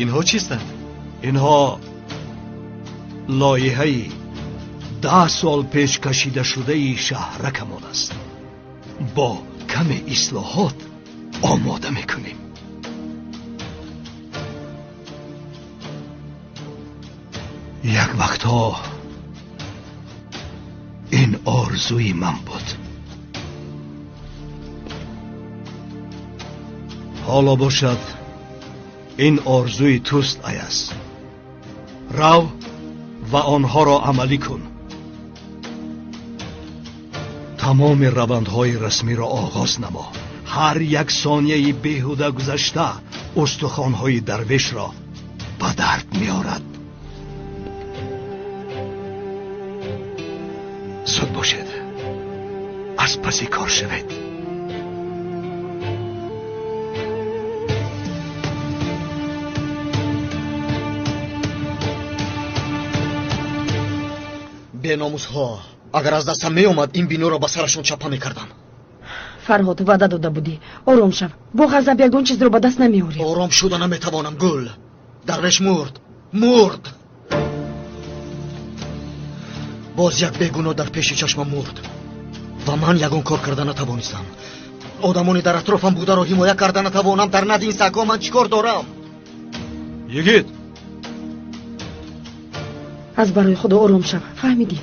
Инҳо чистанд? Инҳо лоиҳаи 10 сол пеш кашидашудаи шаҳракамон аст. Бо каме ислоҳот омода мекунем. Як вақтҳо ин орзуи ман буд. Ҳоло бошад ин орзуи туст, Аяз. Рав ва онҳоро амалӣ кун. Тамоми равандҳои расмиро оғоз намо. Ҳар як сонияи беҳуда гузашта устухонҳои Дарвешро ба дард меорад. Зуд бошед, аз паси кор шавед. Беномусҳо, агар аз дастам меомад, ин биноро ба сарашон чапа мекардам. Фарҳод, ваъда дода будӣ. Ором шав. Бо ғазаб ягон чизро ба даст намеорӣ. Ором шуда наметавонам, Гул. Дарвеш мурд, мурд. Боз як бегуноҳ дар пеши чашмам мурд ва ман ягон кор карда натавонистам. Одамони дар атрофам бударо ҳимоя карда натавонам. Дар назди ин сагҳо ман чӣ кор дорам? Йигит, аз барои худо ором шав. Фаҳмидӣ?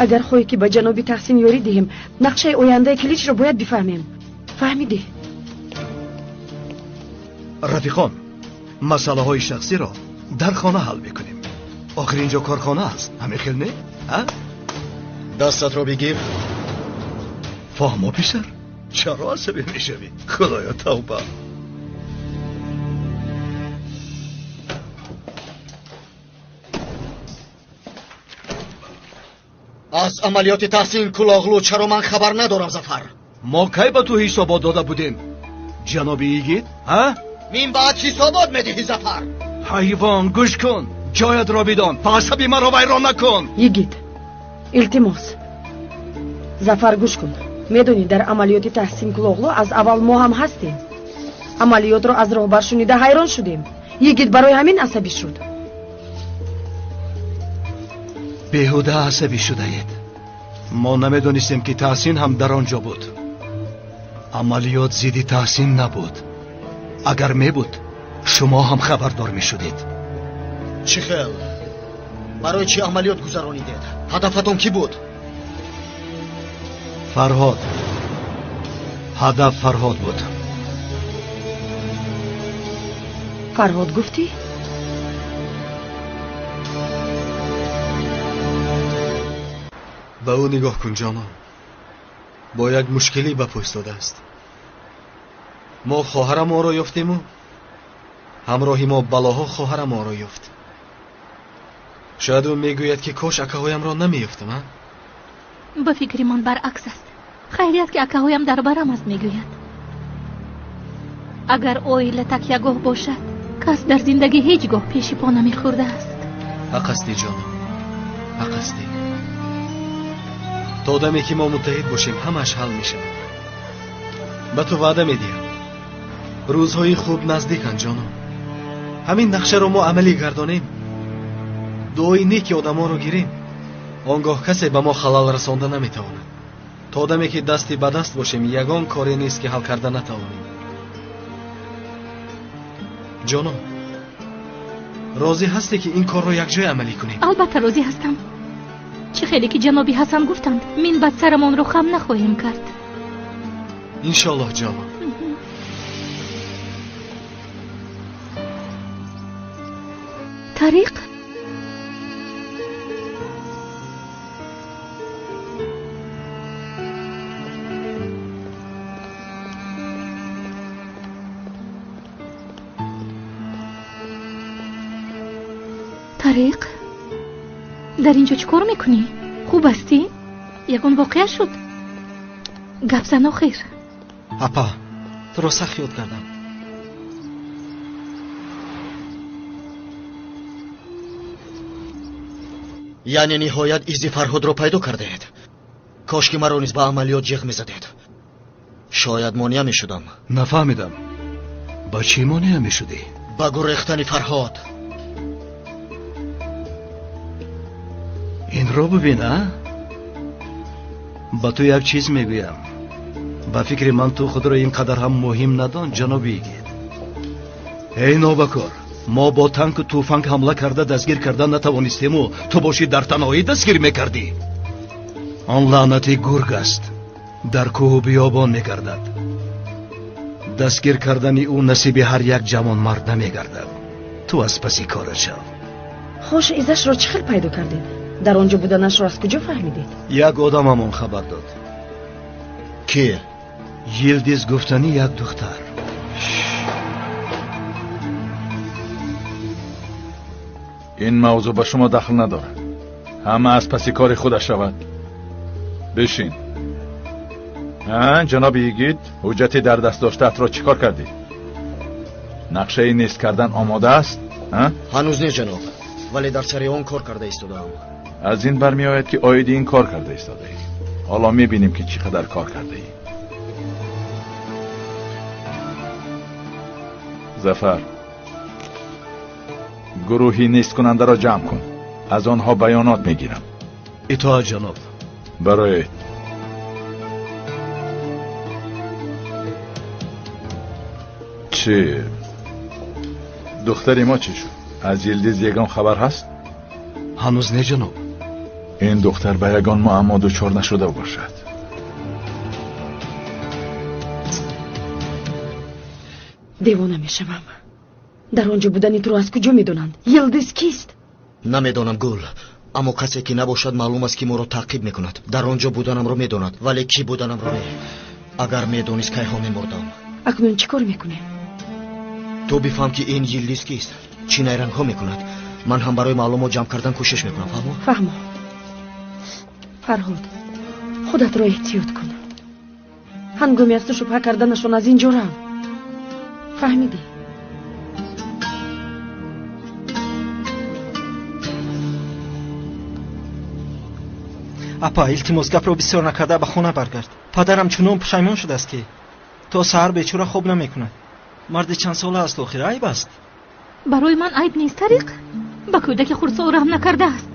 Агар хоҳӣ ки ба ҷаноби Таҳсин ёрӣ диҳем, нақшаи ояндаи Киличро бояд бифаҳмем. Фаҳмидӣ? Рафиқон, масъалаҳои шахсиро дар хона ҳал мекунем. Охир инҷо корхона аст, ҳамин хел не? Дастатро бигир. Фаҳмо, писар, чаро асабӣ мешавӣ? Худоё, тавба. Аз амалиёти Таҳсин Кулоғлу чаро ман хабар надорам, Зафар? Мо кай ба ту ҳисобот дода будем, ҷаноби йигит? Ҳа? Мин баъд ҳисобот медиҳӣ, Зафар. Ҳайвон, гӯш кун, ҷоятро бидон, асаби маро вайрон накун. Йигит, илтимос. Зафар, гӯш кун. Медонӣ, дар амалиёти Таҳсин Кулоғлу аз аввал мо ҳам ҳастем. Амалиётро аз роҳбар шунида ҳайрон шудем. Йигит барои ҳамин асабӣ шуд. Беҳуда асабӣ шудаед. Мо намедонистем, ки Таҳсин ҳам дар он ҷо буд. Амалиёт зидди Таҳсин набуд. Агар мебуд, шумо ҳам хабардор мешудед. Чӣ хел? Барои чӣ амалиёт гузаронидед? Ҳадафатон кӣ буд? Фарҳод. Ҳадаф Фарҳод буд. Фарҳод гуфтӣ? Ба ӯ нигоҳ кун, ҷонон. Бо як мушкилӣ ба по истодааст. Мо хоҳарамонро ёфтему ҳамроҳи мо балоҳо хоҳарамонро ёфт. Шояд ӯ мегӯяд, ки кош акаҳоямро намеёфтам, а? Ба фикри ман баръакс аст. Хайрият, ки акаҳоям дар барам аст, мегӯяд. Агар оила такягоҳ бошад, кас дар зиндагӣ ҳеҷ гоҳ пеши по намехӯрдааст. Ҳақ ҳастӣ, ҷонам, ҳақ ҳастӣ. То даме ки мо муттаҳид бошем, ҳамааш ҳал мешавад. Ба ту ваъда медиҳам, рӯзҳои хуб наздиканд, ҷонам. Ҳамин нақшаро мо амалӣ гардонем, дуои неки одамонро гирем, он гоҳ касе ба мо халал расонда наметавонад. То даме ки дасти ба даст бошем, ягон коре нест, ки ҳал карда натавонем. Ҷонон, розӣ ҳастӣ, ки ин корро якҷоя амалӣ кунем? Албатта, розӣ ҳастам. Чӣ хеле ки ҷаноби Ҳасан гуфтанд, минбаъд сарамонро хам нахоҳем кард. Иншоаллоҳ, ҷонон. Тариқ? Тариқ, дар ин ҷо чӣ кор мекунӣ? Хуб ҳастӣ? Ягон воқеа шуд? Гап зан охир. Апа, туро сахт ёд кардам. Яъне ниҳоят изи Фарҳодро пайдо кардаед. Кош ки маро низ ба амалиёт ҷиғ мезадед, шояд монеа мешудам. Нафаҳмидам, ба чӣ монеа мешудӣ? Ба гурехтани Фарҳод. Инро бибин, а? Ба ту як чиз мегӯям. Ба фикри ман, ту худро ин қадар ҳам муҳим надон, ҷаноби Йигит. Эй нобакор, мо бо танку тӯфанг ҳамла карда дастгир карда натавонистему, ту бошӣ дар танҳоӣ дастгир мекардӣ. Он лаънати гург аст, дар кӯҳу биёбон мегардад. Дастгир кардани ӯ насиби ҳар як ҷавонмард намегардад. Ту аз паси кора шав. Хош, изашро чӣ хел пайдо кардед? Дар он ҷо буданашро аз куҷо фаҳмидед? Як одамамон хабар дод. Ки? Йилдиз гуфтани як духтар. Ин мавзӯъ ба шумо дахл надорад. Ҳама аз паси кори худаш шавад. Бишин. Ҷаноби Йигит, ҳуҷҷати дар даст доштаатро чӣ кор кардӣ? Нақшаи нест кардан омода аст? Ҳанӯз не, ҷаноб, вале дар сари он кор карда истодаам. Аз ин бармеояд, ки оиди ин кор карда истодаӣ. Ҳоло мебинем, ки чӣ қадар кор кардаӣ. Зафар, гурӯҳи несткунандаро ҷамъ кун. Аз онҳо баёнот мегирам. Итоат, ҷаноб. Бароед. Чӣ, духтари мо чӣ шуд? Аз Йилдиз ягон хабар ҳаст? Ҳанӯз не, ҷаноб. Ин духтар ба ягон муаммо дучор нашуда бошад. Девона мешавам. Дар он ҷо будани туро аз куҷо медонанд? Йилдиз кист? Намедонам, Гул, аммо касе ки набошад, маълум аст, ки моро таъқиб мекунад. Дар он ҷо буданамро медонад, вале кӣ буданамро не. Агар медонист, кайҳо мемурдам. Акнун чӣ кор мекунем? Ту бифаҳм, ки ин Йилдиз кист, чӣ найрангҳо мекунад. Ман ҳам барои маълумот ҷамъ кардан кӯшиш мекунам. Фаҳмо? Фаҳмо. Фарҳод, худатро эҳтиёт кун. Ҳангоми аз ту шубҳа карданашон, аз ин ҷо рав. Фаҳмидӣ? Апа, илтимос, гапро бисёр накарда ба хона баргард. Падарам чунон пушаймон шудааст, ки то саҳар бечора хоб намекунад. Марди чандсола аст, охир айб аст. Барои ман айб нест, Тариқ. Ба кӯдаки хурдсол раҳм накардааст.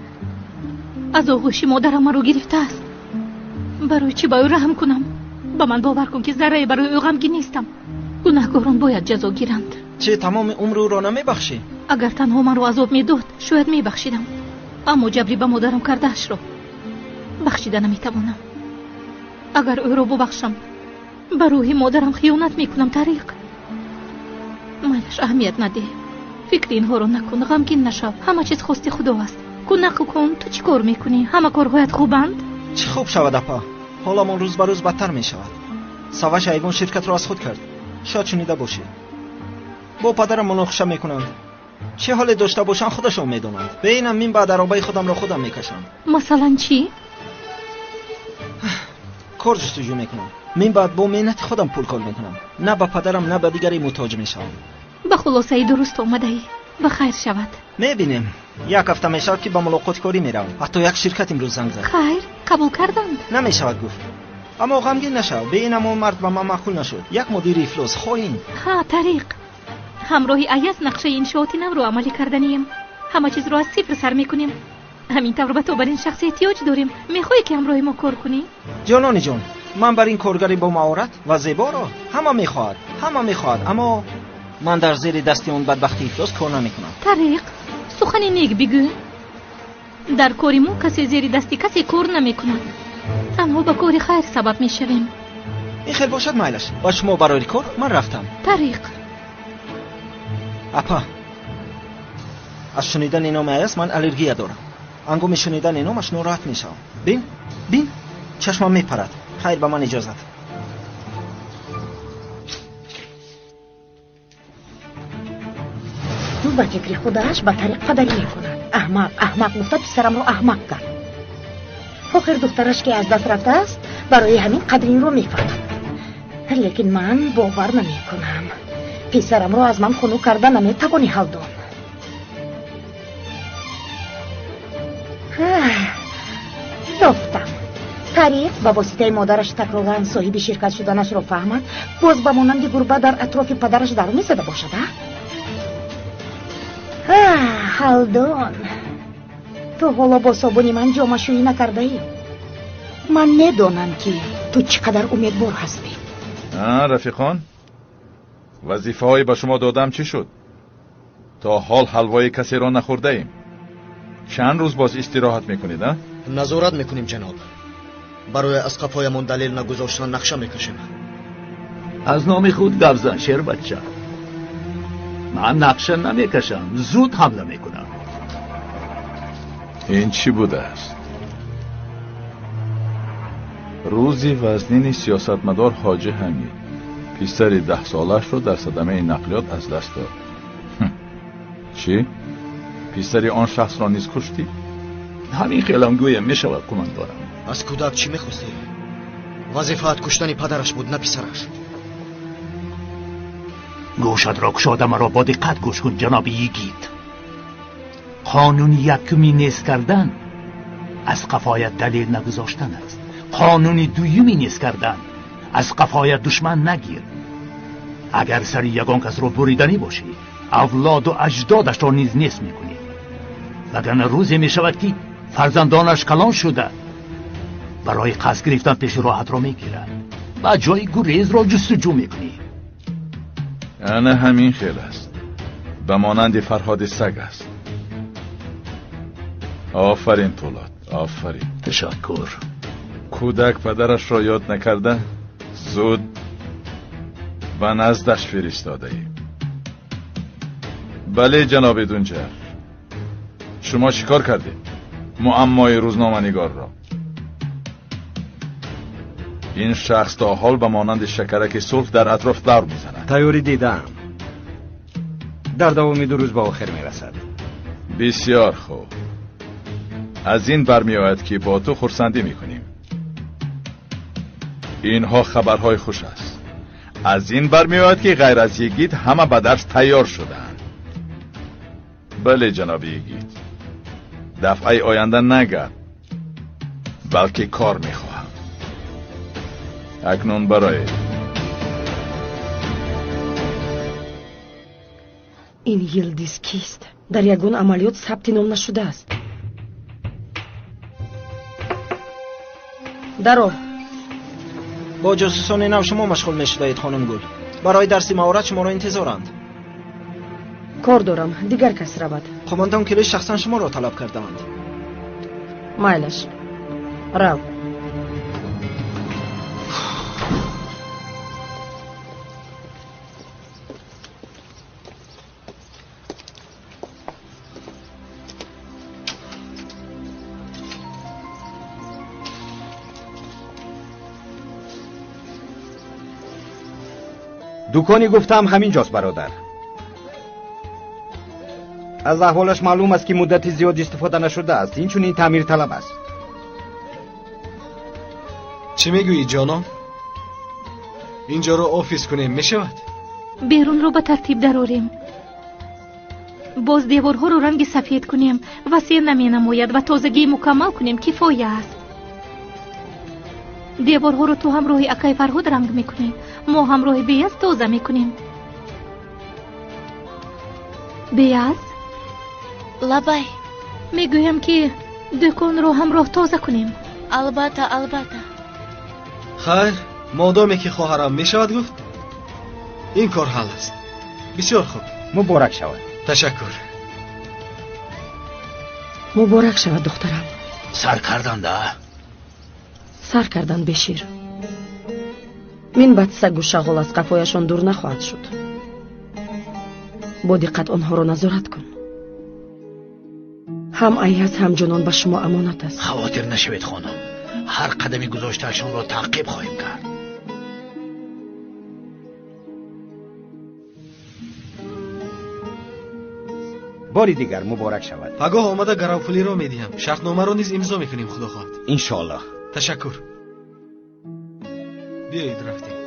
Аз оғӯши модарам маро гирифтааст. Барои чӣ ба ӯ раҳм кунам? Ба ман бовар кун, ки заррае барои ӯ ғамгин нестам. Гунаҳкорон бояд ҷазо гиранд. Чӣ, тамоми умри ӯро намебахшӣ? Агар танҳо маро азоб медод, шояд мебахшидам. Аммо ҷабри ба модарам кардаашро бахшида наметавонам. Агар ӯро бубахшам, ба рӯҳи модарам хиёнат мекунам, Тариқ. Майлаш, аҳамият надеҳ. Фикри инҳоро накун, ғамгин нашав. Ҳама чиз хости Худо аст. Кун, нақл кун, ту чӣ кор мекунӣ? Ҳама корҳоят хубанд? Чӣ хуб шавад, апа? Ҳоламон рӯз ба рӯз бадтар мешавад. Саваш ҳайвон ширкатро аз худ кард. Шояд шунида бошӣ. Бо падарам муноқиша мекунанд. Чӣ ҳоле дошта бошанд, худашон медонанд. Беинам мин баъд аробаи худамро худам мекашам. Масалан чӣ? Кор ҷустуҷӯ мекунам. Мин баъд бо меҳнати худам пул кор мекунам. На ба падарам, на ба дигаре муҳтоҷ мешавам. Ба хулосаи дуруст омадаӣ. Ба хайр шавад. Мебинем. Як ҳафта мешавад, ки ба мулоқоти корӣ меравам. Ҳатто як ширкат имрӯз занг зад. Хайр, қабул карданд? Намешавад гуфт. Аммо ғамгин нашав. Беинам он мард ба ман маъқул нашуд. Як мудири ифлос, хоин. Ҳа, Тариқ. Ҳамроҳи Аяз нақшаи иншооти навро амалӣ карданием. Ҳама чизро аз сифр сар мекунем. Ҳамин тавр ба ту бар ин шахс эҳтиёҷ дорем. Мехоҳӣ, ки ҳамроҳи мо кор кунӣ? Ҷонони ҷон, ман бар ин коргари бо маҳорат ва зеборо ҳама мехоҳад, ҳама мехоҳад, аммо ман дар зери дасти он бадбахти ифлос кор намекунам. Тариқ, сухани нек бигӯ. Дар кори мо касе зери дасти касе кор намекунад. Танҳо ба кори хайр сабаб мешавем. Ин хел бошад, майлаш. Ба шумо барои кор ман рафтам. Тариқ. Апа, аз шунидани номи Аяз ман аллергия дорам. Ҳангоми шунидани номаш нороҳат мешавам. Бин, бин, чашмам мепарад. Хайр, ба ман иҷозат. Ба фикри худааш ба тариқ падарӣ мекунад. Аҳмақ, аҳмақ гуфта писарамро аҳмақ кард. Охир духтараш, ки аз даст рафтааст, барои ҳамин қадри инро мефаҳмад. Лекин ман бовар намекунам. Писарамро аз ман хунук карда наметавонӣ, Ҳалдон. Ёфтам. Тариқ ба воситаи модараш такроран соҳиби ширкат шуданашро фаҳмад, боз ба монанди гурба дар атрофи падараш дару мезада бошад, а? Ҳалдон, ту ҳоло бо собуни ман ҷомашӯӣ накардаӣ. Ман медонам, ки ту чӣ қадар умедвор ҳастӣ. Рафиқон, вазифаҳое ба шумо додам чӣ шуд? То ҳол ҳалвои касеро нахӯрдаем. Чанд рӯз боз истироҳат мекунед, а? Назорат мекунем, ҷаноб. Барои аз қафоямон далел нагузоштан нақша мекашем. Аз номи худ гап зан, шербача. Ман нақша намекашам, зуд ҳамла мекунам. Ин чӣ будааст? Рӯзи вазнини сиёсатмадор Ҳоҷи Ҳамид писари 10-солаашро дар садамаи нақлиёт аз даст дод. Чӣ? Писари он шахсро низ куштӣ? Ҳамин хелам гӯям мешавад, кумандорам. Аз кӯдак чӣ мехостӣ? Вазифаат куштани падараш буд, на писараш. Гӯшатро кушода маро бо диққат гӯш кун, ҷаноби йигит. Қонуни якуми нест кардан аз қафоят далел нагузоштан аст. Қонуни дуюми нест кардан аз қафоят душман нагир. Агар сари ягон касро буриданӣ бошӣ, авлоду аҷдодашро низ нест мекунӣ. Вагарна рӯзе мешавад, ки фарзандонаш калон шуда барои қасд гирифтан пеши роҳатро мегирад ва ҷои гурезро ҷустуҷӯ мекунӣ. Ана ҳамин хел аст. Ба монанди Фарҳоди саг аст. Офарин, Пулод, офарин. Ташаккур. Кӯдак падарашро ёд накарда зуд ба наздаш фиристодаем. Бале, ҷаноби Дунҷар, шумо чӣ кор кардед? Муаммои рӯзноманигорро. Ин шахс то ҳол ба монанди шакараки сурх дар атроф давр мезанад. Тайёрӣ дидаам. Дар давоми 2 рӯз ба охир мерасад. Бисёр хуб. Аз ин бармеояд, ки бо ту хурсандӣ мекунем. Инҳо хабарҳои хуш аст. Аз ин бармеояд, ки ғайр аз йигит ҳама ба дарс тайёр шудаанд. Бале, ҷаноби йигит, дафъаи оянда нагард. Балки кор мехоҳам. Акнун бароед. Ин Йилдиз кист? Дар ягон амалиёт сабти ном нашудааст. Даро. Бо ҷосусони нав шумо машғул мешудаед, хонум Гул. Барои дарси маҳорат шуморо интизоранд. Кор дорам, дигар кас равад. Қумондон Килиш шахсан шуморо талаб кардаанд. Майлаш, рав. Дукони гуфтам ҳамин ҷост, бародар. Аз аҳволаш маълум аст, ки муддати зиёд истифода нашудааст, инчунин таъмирталаб аст. Чӣ мегӯӣ, ҷонон? Инҷоро офис кунем мешавад? Берунро ба тартиб дарорем. Боз деворҳоро ранги сафед кунем, васеъ наменамояд ва тозагии мукаммал кунем кифоя аст. Деворҳоро ту ҳамроҳи акай Фарҳод ранг мекунӣ, мо ҳамроҳи Беяз тоза мекунем. Беяз? Лабай. Мегӯям, ки дуконро ҳамроҳ тоза кунем. Албатта, албатта. Хайр, модоме ки хоҳарам мешавад гуфт, ин кор ҳал аст. Бисёр хуб. Муборак шавад. Ташаккур. Муборак шавад, духтарам. Сар карданда? Сар кардан, Бешир. Мин баъд сагу шағол аз қафояшон дур нахоҳад шуд. Бо диққат онҳоро назорат кун. Ҳам Аяз, ҳам Ҷонон ба шумо амонат аст. Хавотир нашавед, хонум. Ҳар қадами гузоштаашонро таъқиб хоҳем кард. Бори дигар муборак шавад. Пагоҳ омада гаравпулиро медиҳам. Шартномаро низ имзо мекунем, худо хоҳад. Иншоаллоҳ. Ташаккур. Биёед, рафтем.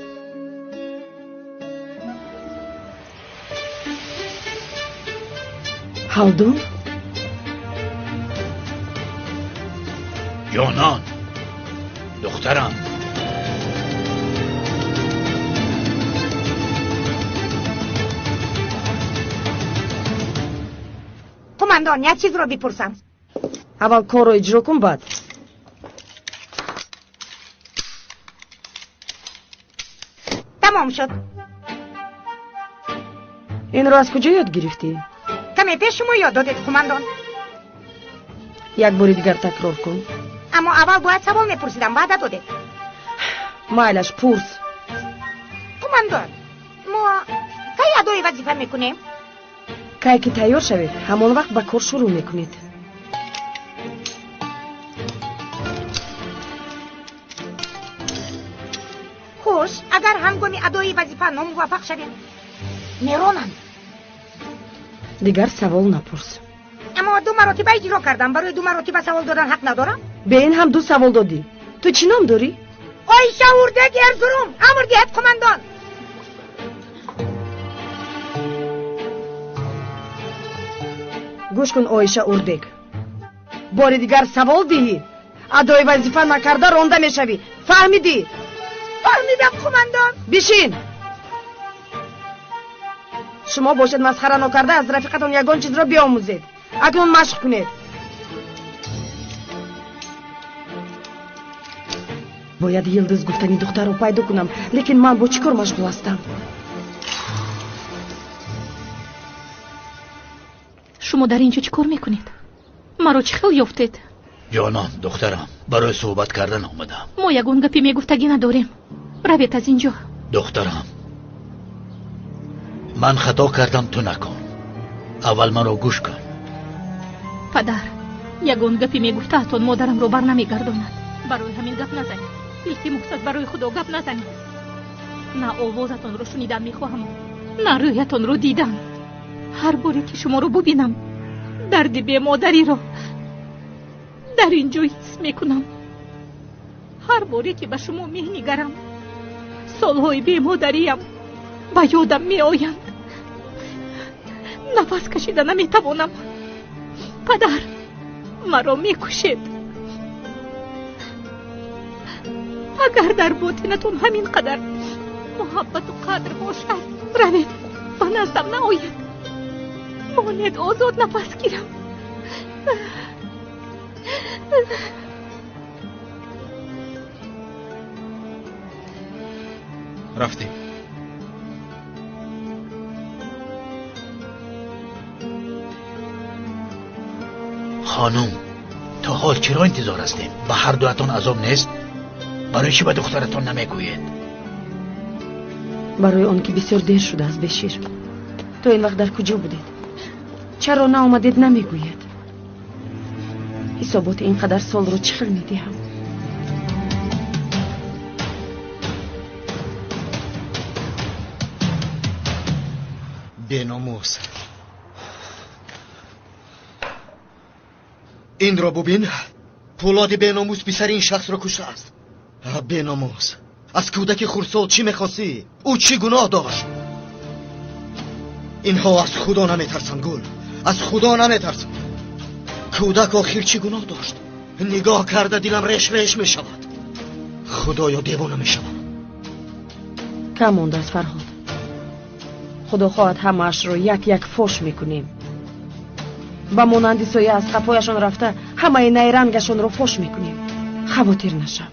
Ҳалдун? Ҷонон, духтарам. Қумандон, як чизро бипурсам. Аввал корро иҷро кун, баъд. Тамом шуд. Инро аз куҷо ёд гирифтӣ? Каме пеш шумо ёд додед, қумандон. Як бори дигар такрор кун. Аммо аввал бояд савол мепурсидам, ваъда додед. Майлаш, пурс. Қумандон, мо кай адои вазифа мекунем? Кай ки тайёр шавед, ҳамон вақт ба кор шурӯъ мекунед. Хуш, агар ҳангоми адои вазифа номуваффақ шавем, меронанд. Дигар савол напурс. Аммо ду маротиба иҷро кардам, барои ду маротиба савол додан ҳақ надорам? Бе ин ҳам ду савол додӣ. Ту чӣ ном дорӣ? Оиша Урдек Эрзурум. Амр диҳед, қумандон. Гӯш кун, Оиша Урдек. Бори дигар савол диҳӣ, адои вазифа накарда ронда мешавӣ. Фаҳмидӣ? Фаҳмидам, қумандон. Бишин. Шумо бошед масхара нокарда аз рафиқатон ягон чизро биомӯзед. Акнун машқ кунед. Бояд Йилдиз гуфтани духтарро пайдо кунам, лекин ман бо чӣ кор машғул ҳастам? Шумо дар ин ҷо чӣ кор мекунед? Маро чӣ хел ёфтед? Ҷонон, духтарам, барои суҳбат кардан омадам. Мо ягон гапе мегуфтагӣ надорем. Равед аз ин ҷо. Духтарам, ман хато кардам, ту накун. Аввал маро гӯш кун. Падар, ягон гапе мегуфтаатон модарамро бар намегардонад. Барои ҳамин гап назанед. Илтимос аст, барои худо гап назанед. На овозатонро шунидан мехоҳам, на рӯятонро дидан. Ҳар боре ки шуморо бубинам, дарди бемодариро дар ин ҷо ҳис мекунам. Ҳар боре ки ба шумо менигарам, солҳои бемодариям ба ёдам меоянд. Нафас кашида наметавонам. Падар, маро мекушед. Агар дар ботинатон ҳамин қадар муҳаббату қадр бошад, равед, ба наздам наоед. Монед озод нафас гирам. Рафтем. Хонум, то ҳол чаро интизор ҳастем? Ба ҳар дуатон азоб нест? Барои чӣ ба духтаратон намегӯед? Барои он ки бисёр дер шудааст, Бешир. То ин вақт дар куҷо будед? Чаро наомадед, намегӯед? Ҳисоботи ин қадар солро чӣ хел медиҳам? Беномус. Инро бубин, Пулоди беномус писари ин шахсро куштааст. Беномус, аз кӯдаки хурдсол чӣ мехостӣ? Ӯ чӣ гуноҳ дошт? Инҳо аз Худо наметарсанд, Гул, аз Худо наметарсанд. Кӯдак охир чӣ гуноҳ дошт? Нигоҳ карда дилам реш реш мешавад. Худоё, девона мешавам. Кам мондааст, Фарҳод. Худо хоҳад ҳамаашро як як фош мекунем. Ба монанди соя аз қафояшон рафта ҳамаи найрангашонро фош мекунем. Хавотир нашав.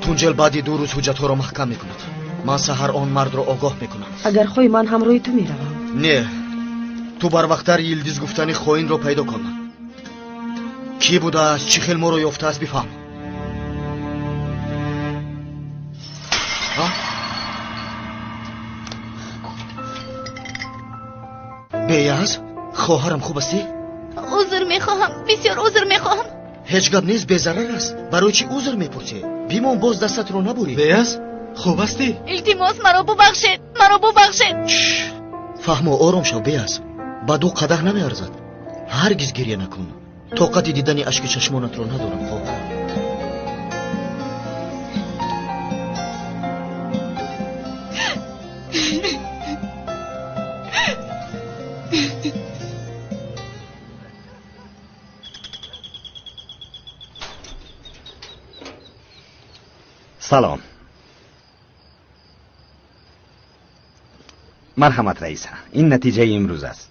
Тунҷел баъди 2 рӯз ҳуҷҷатҳоро маҳкам мекунад. Ман саҳар он мардро огоҳ мекунам. Агар хоҳӣ, ман ҳамроҳи ту меравам. Не, ту барвақттар Йилдиз гуфтани хоинро пайдо кун. Кӣ будааст, чӣ хел моро ёфтааст, бифаҳм. Беяз, хоҳарам, хуб ҳастӣ? Узр мехоҳам, бисёр узр мехоҳам. Ҳеҷ гап нест, безарар аст. Барои чӣ узр мепурсӣ? Бимон, боз дастатро набурӣ. Беяз, хуб ҳастӣ? Илтимос, маро бубахшед, маро бубахшед. Фаҳмо, ором шав, Беяз. Ба ду қадаҳ намеарзад. Ҳаргиз гиря накун. Тоқати дидани ашки чашмонатро надорам, хоҳар. Салом. Марҳамат, раиса, ин натиҷаи имрӯз аст.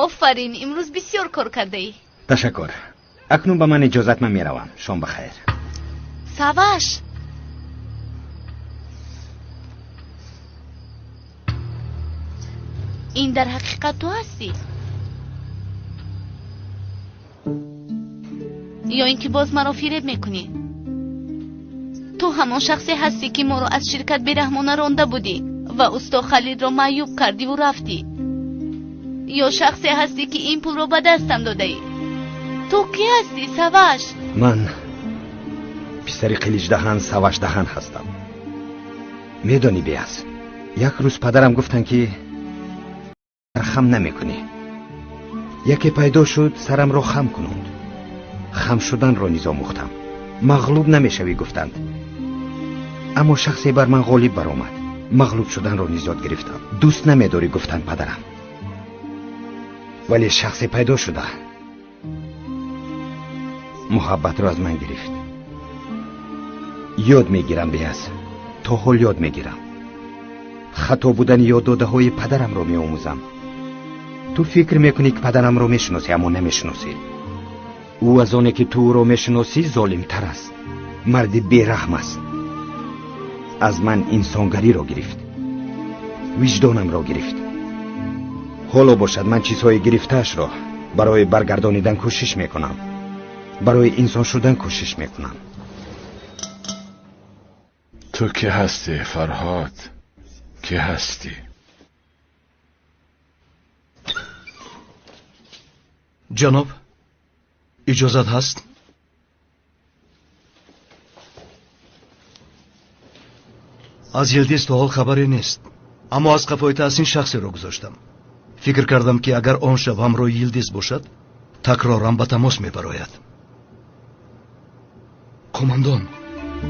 Офарин, имрӯз бисёр кор кардаӣ. Ташаккур. Акнун ба ман иҷозат, ман меравам. Шом бахайр. Саваш! Ин дар ҳақиқат ту ҳастӣ? Ё ин ки боз маро фиреб мекунӣ? Ту ҳамон шахсе ҳастӣ, ки моро аз ширкат бераҳмона ронда будӣ ва усто Халидро маъюб кардиву рафтӣ? Ё шахсе ҳастӣ, ки ин пулро ба дастам додаӣ? Ту кӣ ҳастӣ, Саваш? Ман писари Қиличдаҳан Савашдаҳан ҳастам. Медонӣ, Беяз, як рӯз падарам гуфтанд, ки хам намекунӣ. Яке пайдо шуд, сарамро хам кунонд. Хам шуданро низ омӯхтам. Мағлуб намешавӣ, гуфтанд. Аммо шахсе бар ман ғолиб баромад. Мағлуб шуданро низ ёд гирифтам. Дӯст намедорӣ, гуфтанд падарам. Вале шахсе пайдо шуда муҳаббатро аз ман гирифт. Ёд мегирам, Беяз, то ҳол ёд мегирам. Хато будани ёддодаҳои падарамро меомӯзам. Ту фикр мекунӣ, ки падарамро мешиносӣ, аммо намешиносӣ. Ӯ аз оне ки ту ӯро мешиносӣ золимтар аст, марди бераҳм аст. Аз ман инсонгариро гирифт, виҷдонамро гирифт. Ҳоло бошад, ман чизҳои гирифтаашро барои баргардонидан кӯшиш мекунам, барои инсон шудан кӯшиш мекунам. Ту кӣ ҳастӣ, Фарҳод? Кӣ ҳастӣ? Ҷаноб, иҷозат ҳаст? Аз Йилдиз то ҳол хабаре нест, аммо аз қафои Таҳсин шахсеро гузоштам. Фикр кардам, ки агар он шаб ҳамроҳи Йилдиз бошад, такроран ба тамос мебарояд. Қумондон,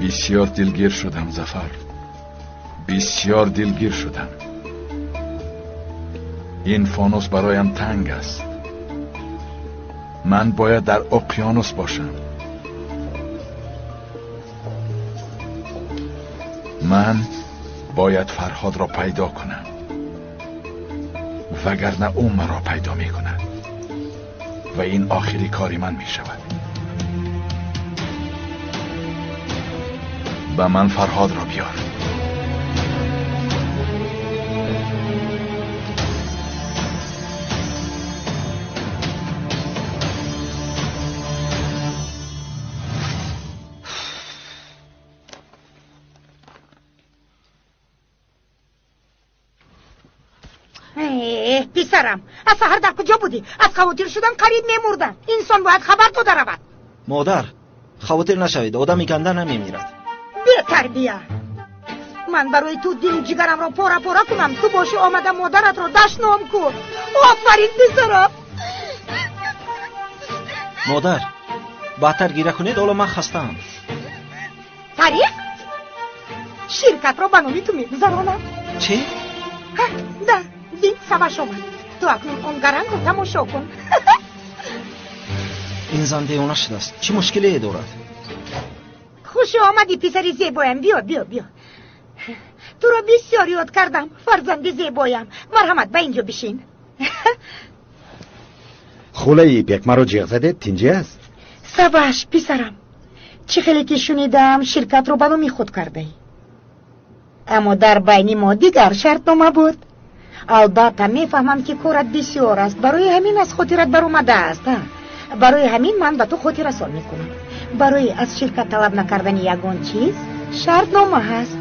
бисёр дилгир шудам, Зафар. Бисёр дилгир шудам. Ин фонус бароям танг аст. Ман бояд дар уқёнус бошам. Ман бояд Фарҳодро пайдо кунам, вагарна ӯ маро пайдо мекунад ва ин охири кори ман мешавад. Ба ман Фарҳодро биёр. Писарам, аз саҳар дар куҷо будӣ? Аз хавотир шудан қариб мемурдам. Инсон бояд хабар дода равад. Модар, хавотир нашавед, одами ганда намемирад. Бетарбия! Ман барои ту дилу ҷигарамро пора пора кунам, ту бошӣ омада модаратро дашном кун. Офарин, писарам! Модар, баъдтар гира кунед, ҳоло ман хастаам. Тариқ? Ширкатро ба номи ту мегузаронам. Чӣ? Да, бин Саваш омад. Ту акнун он гарангро тамошо кун. Ин зан девона шудааст. Чӣ мушкилие дорад? Хуш омадӣ, писари зебоям. Биё, биё, биё. Туро бисёр ёд кардам, фарзанди зебоям. Марҳамат, ба инҷо бишин. Хулаи ипек, маро ҷиғ задед, тинҷӣ аст? Саваш, писарам, чӣ хеле ки шунидам, ширкатро ба номи худ кардаӣ. Аммо дар байни мо дигар шартнома буд. Албатта мефаҳмам, ки корат бисёр аст, барои ҳамин аз хотират баромадааст. Барои ҳамин ман ба ту хотиррасон мекунам. Барои аз ширкат талаб накардани ягон чиз шартнома ҳаст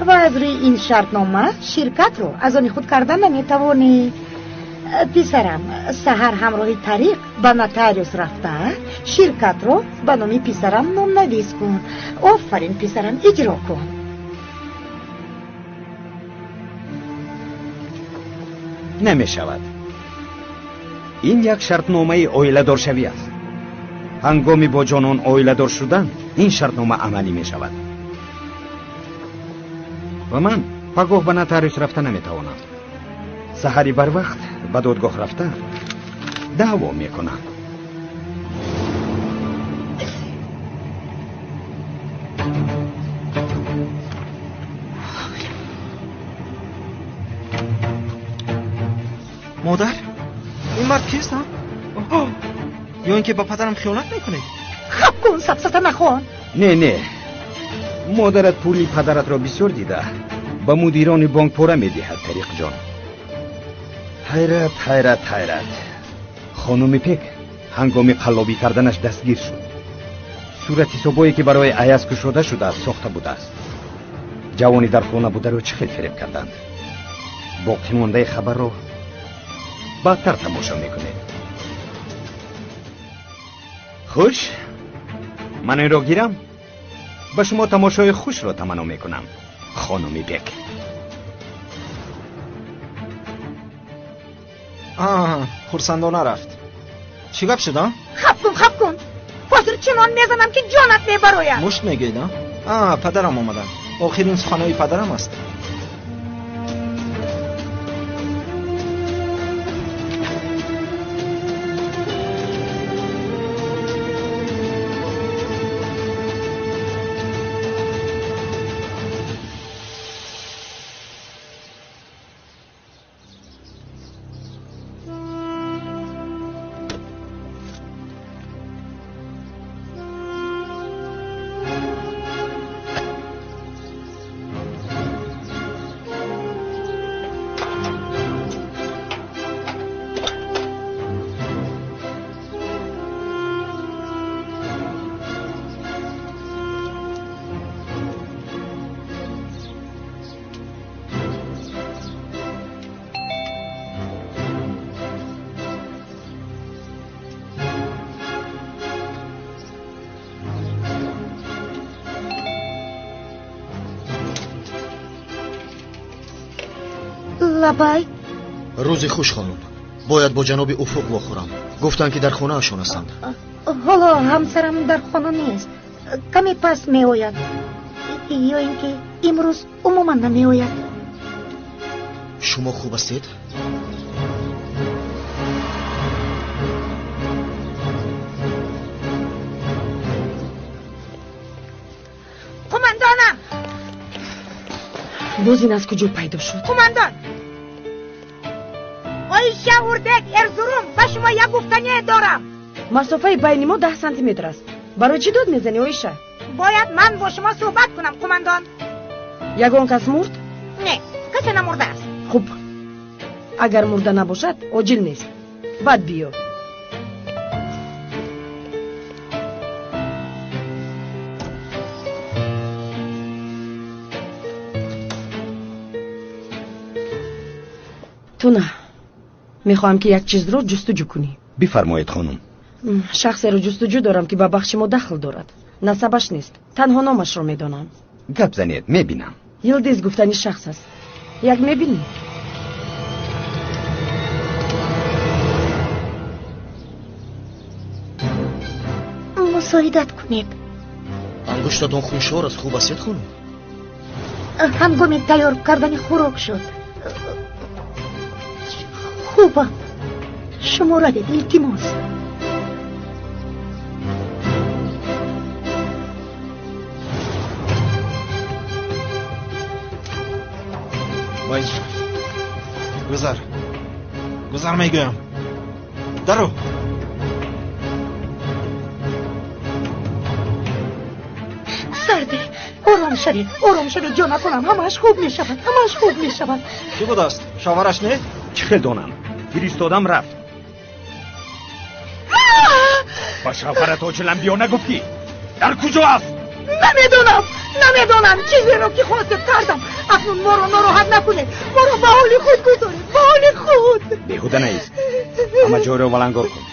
ва аз рӯи ин шартнома ширкатро аз они худ кардан наметавонӣ. Писарам, саҳар ҳамроҳи Тариқ ба нотариус рафта, ширкатро ба номи писарам номнавис кун. Офарин, писарам, иҷро кун. Намешавад. Ин як шартномаи оиладоршавӣ аст. Ҳангоми бо ҷонон оиладор шудан ин шартнома амалӣ мешавад. Ва ман пагоҳ ба нотариус рафта наметавонам. Саҳари барвақт ба додгоҳ рафта даъво мекунам. Модар, ин мард кист? Ё ин ки ба падарам хиёнат мекунед? Хаб кун, сафсата нахон. Не, не, модарат пули падаратро бисёр дида ба мудирони бонк пора медиҳад. Тариқҷон, ҳайрат, ҳайрат, ҳайрат. Хонуми Пек ҳангоми қаллобӣ карданаш дастгир шуд. Суратҳисобое ки барои Аяз кушода шудааст сохта будааст. Ҷавони дар хона бударо чӣ хел фиреб карданд? Боқимондаи хабарро баъдтар тамошо мекунед. Хуш, ман инро гирам, ба шумо тамошои хушро таманно мекунам, хонуми Бек. Хурсандона рафт. Чӣ гап шуд, а? Хаб кун, хаб кун. Ҳозир чунон мезанам, ки ҷонат мебарояд. Мушт мегӯед, а? Падарам омаданд. Охирин суханҳои падарам аст. Лабай. Рӯзи хуш, хонум. Бояд бо ҷаноби Уфуқ вохӯрам. Гуфтанд, ки дар хонаашон ҳастанд. Ҳоло ҳамсарам дар хона нест. Каме пас меояд. Ё ин ки имрӯз умуман намеояд. Шумо хуб ҳастед? Қумандонам! Боз ин аз куҷо пайдо шуд? Қумандон, Оиша Урдек Эрзурум, ба шумо як гуфтание дорам. Масофаи байни мо 10 сантиметр аст. Барои чӣ дод мезанӣ, Оиша? Бояд ман бо шумо суҳбат кунам, қумандон. Ягон кас мурд? Не, касе намурдааст. Хуб, агар мурда набошад, оҷил нест. Баъд биё. Туна, мехоҳам ки як чизро ҷустуҷӯ кунӣ. Бифармоед, хонум. Шахсеро ҷустуҷӯ дорам, ки ба бахши мо дахл дорад. Насабаш нест, танҳо номашро медонам. Гап занед, мебинам. Йилдиз гуфтани шахс аст. Як мебинӣ? Мусоидат кунед. Ангуштатон хуншор аст, хуб астед, хонум? Ҳангоми тайёр кардани хӯрок шуд. Хубам. Шумо равед, илтимос. Вай, гузар. Гузар мегӯям. Даро. Сарде, ором шавед, ором шавед, ҷонаконам, ҳамааш хуб мешавад, ҳамааш хуб мешавад. Чӣ будааст? Шавҳараш не? Чӣ хел донам? Фиристодам, рафт. Ба шавҳарат оҷилан биё нагуфтӣ? Дар куҷо аст? Намедонам, намедонам. Чизеро ки хостед кардам. Акнун моро нороҳат накунед. Моро ба ҳоли худ гузоред, ба ҳоли худ. Беҳуда наист. Ҳама ҷойро валангор кун.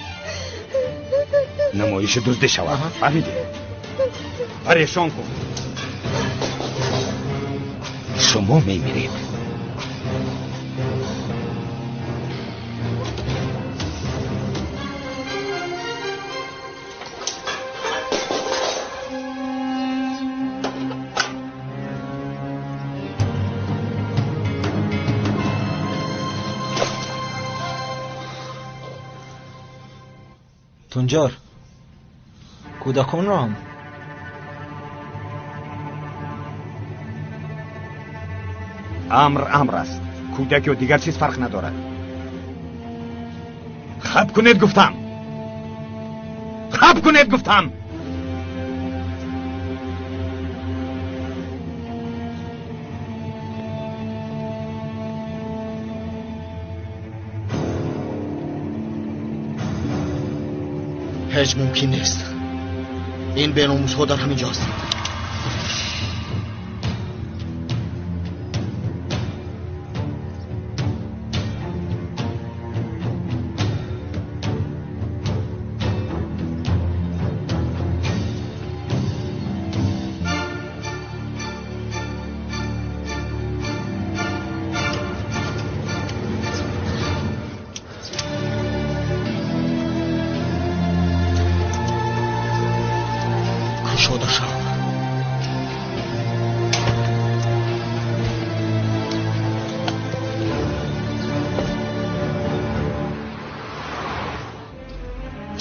Намоиши дуздӣ шавад. Фаҳмидӣ? Парешон кун. Шумо мемиред. Тунҷар, кӯдаконро ҳам. Амр амр аст. Кӯдак ё дигар чиз фарқ надорад. Хаб кунед гуфтам. Хаб кунед гуфтам. Ҳеҷ мумкин нест. Ин беномусҳо дар ҳамин ҷо ҳастанд. Кушода шав.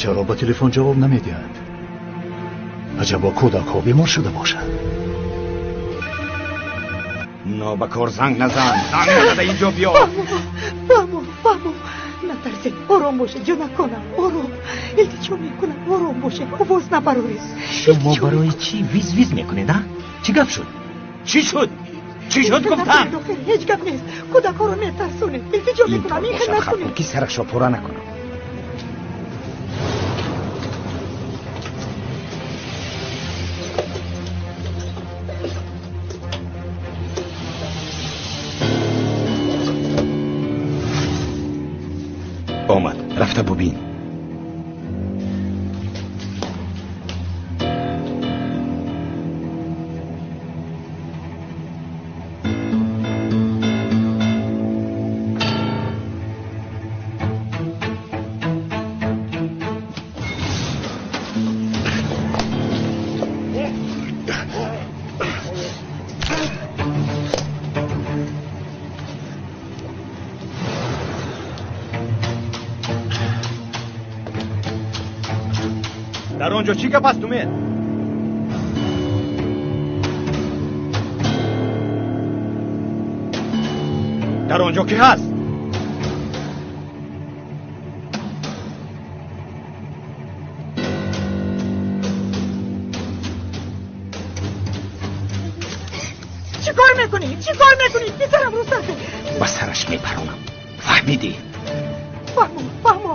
Чаро ба телефон ҷавоб намедиҳад? Аҷабо кӯдакҳо бемор шуда бошад. Нобакор занг назан. Занг назада инҷо биё. Фаҳмо, фаҳмо. Натарсед, ором бошед, ҷонаконам, ором. Илтиҷо мекунам, ором бошед, овоз набароред. Шумо барои чӣ виз виз мекунед, а? Чӣ гап шуд? Чӣ шуд? Чӣ шуд гуфтам? Ҳеҷ гап нест. Кӯдакҳоро метарсонед. Илтиҷо мекунам, ин хел накунед. Ки сарашро пора накунам. Омад, рафта бубин. Дар он ҷо чӣ гап аст, Умед? Дар он ҷо кӣ ҳаст? Чӣ кор мекунӣ? Чӣ кор мекунӣ? Писарам рӯ сар. Ба сараш мепаронам. Фаҳмидӣ? Фаҳмо, фаҳмо.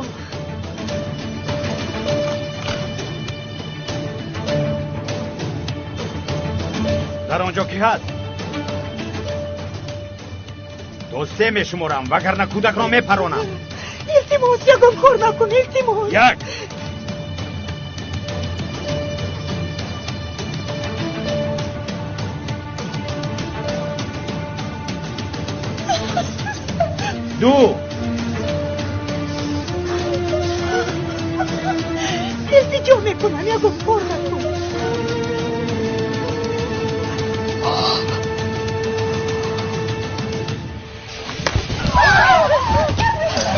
Дар он ҷо кӣ ҳаст? То се мешуморам, вагарна кӯдакро мепаронам. Илтимос, ягон кор накун, илтимос. Як. Ду. Илтиҷо мекунам, ягон кор накун.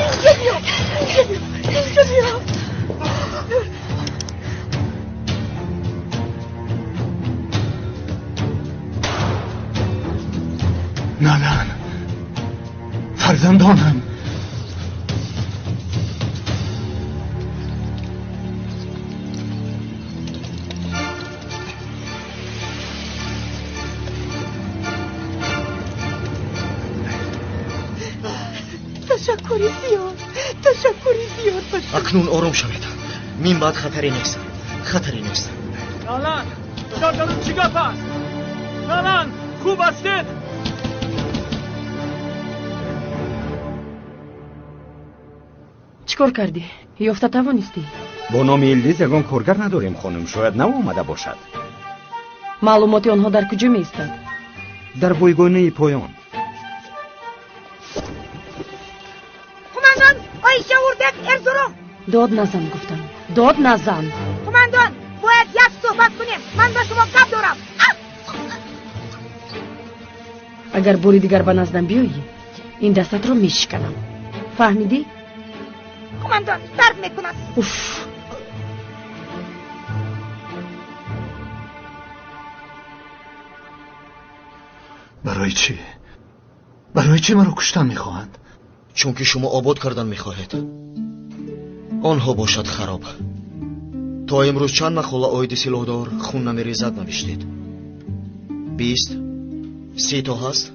Инҷо биё, инҷо биё, инҷо биё. Налан, фарзандонам. Ташаккури зиёд, ташаккури зиёд. Акнун ором шавед. Мин баъд хатаре нест, хатаре нест. Налан, дар дарун чӣ гап аст? Налан, хуб ҳастед? Чӣ кор кардӣ? Ёфта тавонистӣ? Бо номи Илдиз ягон коргар надорем, хонум. Шояд нав омада бошад. Маълумоти онҳо дар куҷо меистад? Дар бойгонаи поён. Қумандон, Оиша Урдек Эрзурум. Дод назан, гуфтам. Дод назан. Қумандон, бояд як суҳбат кунем. Ман ба шумо гап дорам. Агар бори дигар ба наздам биёӣ, ин дастатро мешиканам. Фаҳмидӣ? Қумандон, дард мекунад. Уф! Барои чӣ? Барои чӣ маро куштан мехоҳанд? Чунки шумо обод кардан мехоҳед. Онҳо бошад хароб. То имрӯз чанд мақола оиди силоҳдор хун намерезад навиштед? 20, 30 то ҳаст?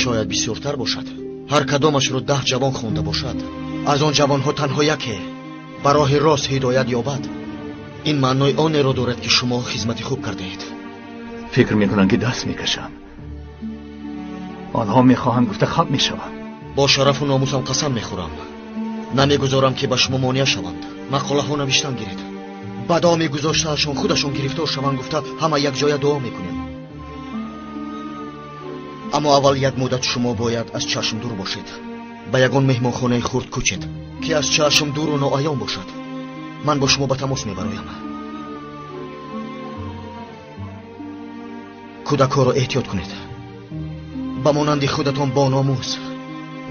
Шояд бисёртар бошад. Ҳар кадомашро 10 ҷавон хонда бошад. Аз он ҷавонҳо танҳо яке ба роҳи рост ҳидоят ёбад. Ин маънои онеро дорад, ки шумо хизмати хуб кардаед. Фикр мекунам, ки даст мекашам. Онҳо мехоҳанд гуфта хаб мешавам. Бо шарафу номусам қасам мехӯрам. Намегузорам, ки ба шумо монеа шаванд. Мақолаҳо навиштан гиред. Ба доми гузоштаашон худашон гирифтор шаванд гуфта ҳама якҷоя дуо мекунем. Аммо аввал як муддат шумо бояд аз чашм дур бошед. Ба ягон меҳмонхонаи хурд кӯчед, ки аз чашм дуру ноаён бошад. Ман бо шумо ба тамос мебароям. Кӯдакҳоро эҳтиёт кунед. Ба монанди худатон бо номус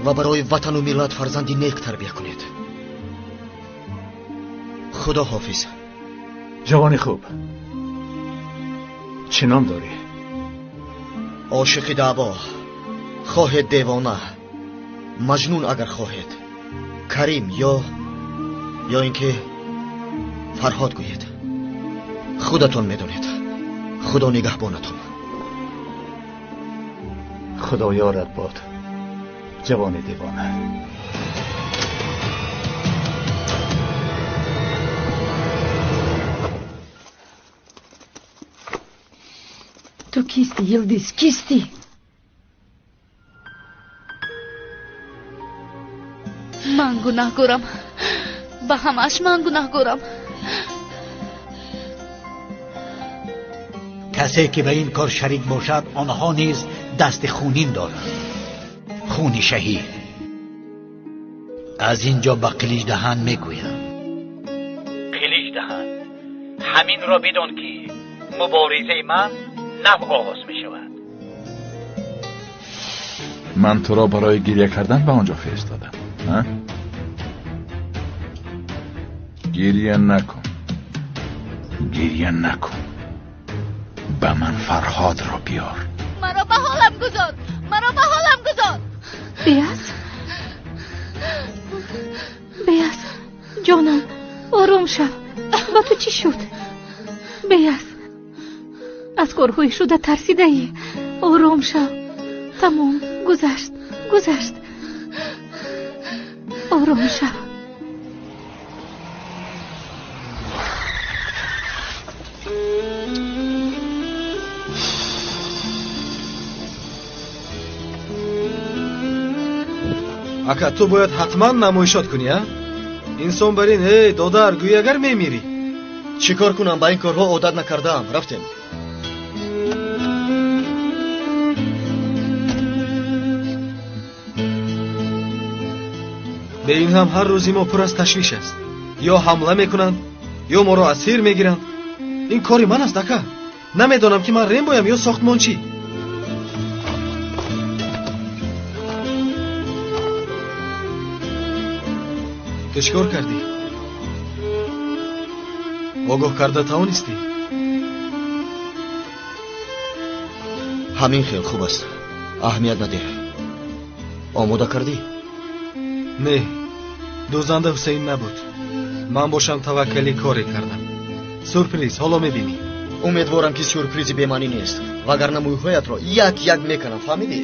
ва барои ватану миллат фарзанди нек тарбия кунед. Худо ҳофиз. Ҷавони хуб, чӣ ном дорӣ? Ошиқи даъво, хоҳед девона, маҷнун агар хоҳед, Карим ё ин ки Фарҳод гӯед. Худатон медонед. Худо нигаҳбонатон. Худо ёрат бод, ҷавони девона. Ту кистӣ, Йилдиз, кистӣ? Ман гунаҳгорам. Ба ҳамааш ман гунаҳгорам. Касе ки ба ин кор шарик бошад, онҳо низ дасти хунин доранд. Хуни шаҳид. Аз ин ҷо ба Қиличдаҳан мегӯям. Қиличдаҳан, ҳаминро бидон, ки муборизаи ман нав оғоз мешавад. Ман туро барои гиря кардан ба он ҷо фиристодам. Гиря накун, гиря накун. Ба ман Фарҳодро биёр. Маро ба ҳолам гузор, маро ба ҳолам гузор. Беаз, Беаз, ҷонам, ором шав. Ба ту чӣ шуд? Беаз, аз корҳои шуда тарсидаӣ. Ором шав. Тамом, гузашт, гузашт. Ором шав. Ака, ту бояд ҳатман намоишот кунӣ, а? Инсон бар ин, эй, додар, гӯй агар мемирӣ. Чӣ кор кунам, ба ин корҳо одат накардаам. Рафтем. Бе ин ҳам ҳар рӯзи мо пур аз ташвиш аст. Ё ҳамла мекунанд, ё моро асир мегиранд. Ин кори ман аст, ака. Намедонам, ки ман рембоям ё сохтмончӣ. Ту чӣ кор кардӣ? Огоҳ карда тавонистӣ? Ҳамин хел хуб аст. Аҳамият надеҳ. Омода кардӣ? Не, дӯзанда Ҳусейн набуд. Ман бошам таваккалӣ коре кардам. Сюрприз, ҳоло мебинӣ. Умедворам, ки сюрпризи бемаънӣ нест, вагарна мӯйҳоятро як як меканам, фаҳмидӣ?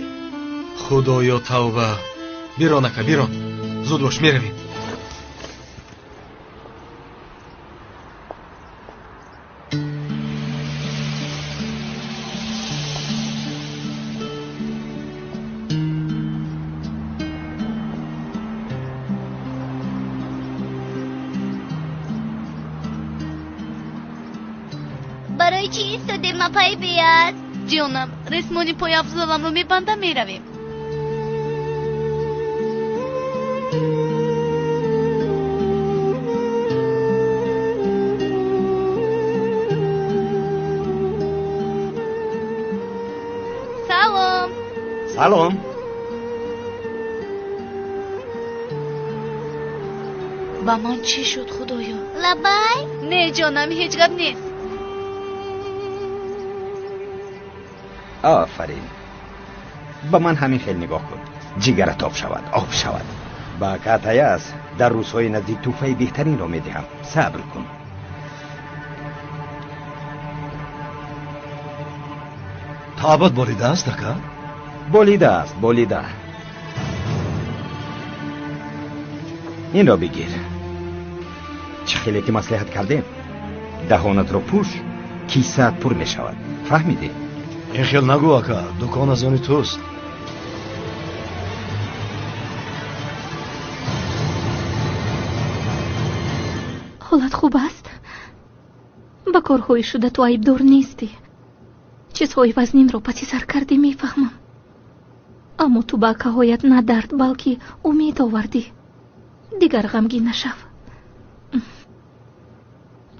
Худоё, тавба. Бирон, ака, бирон. Зуд бош, меравем. Барои чӣ истодем, апаи Беаз? Ҷонам, ресмони пойафзоламро мебандам, меравем. Салом. Салом. Ба ман чӣ шуд, худоё? Лабай? Не, ҷонам, ҳеҷ гап нест. Офарин. Ба ман ҳамин хел нигоҳ кун. Ҷигарат об шавад, об шавад. Ба Катаяс дар рӯзҳои наздик тӯҳфаи беҳтаринро медиҳам. Сабр кун. Таъбат болида аст, ака? Болида аст, болида. Инро бигир. Чӣ хеле ки маслиҳат кардем. Даҳонатро пӯш, кисаат пур мешавад. Фаҳмидӣ? Ин хел нагӯ, ака, дукон аз они туст. Ҳолат хуб аст? Ба корҳои шуда ту айбдор нестӣ. Чизҳои вазнинро паси сар кардӣ, мефаҳмам. Аммо ту ба акаҳоят на дард, балки умед овардӣ. Дигар ғамгин нашав.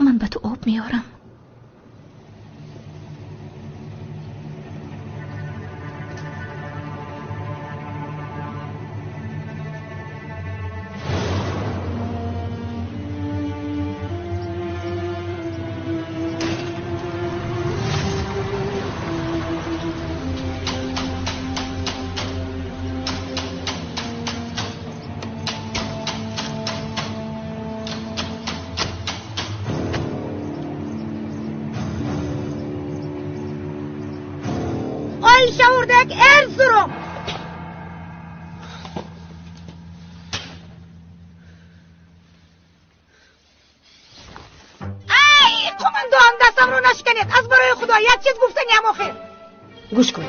Ман ба ту об меорам. Ayşe Erzurum. Ай, қумандон, дастамро нашканед. Аз барои Худо як чиз гуфтаниям охир. Гӯш кун.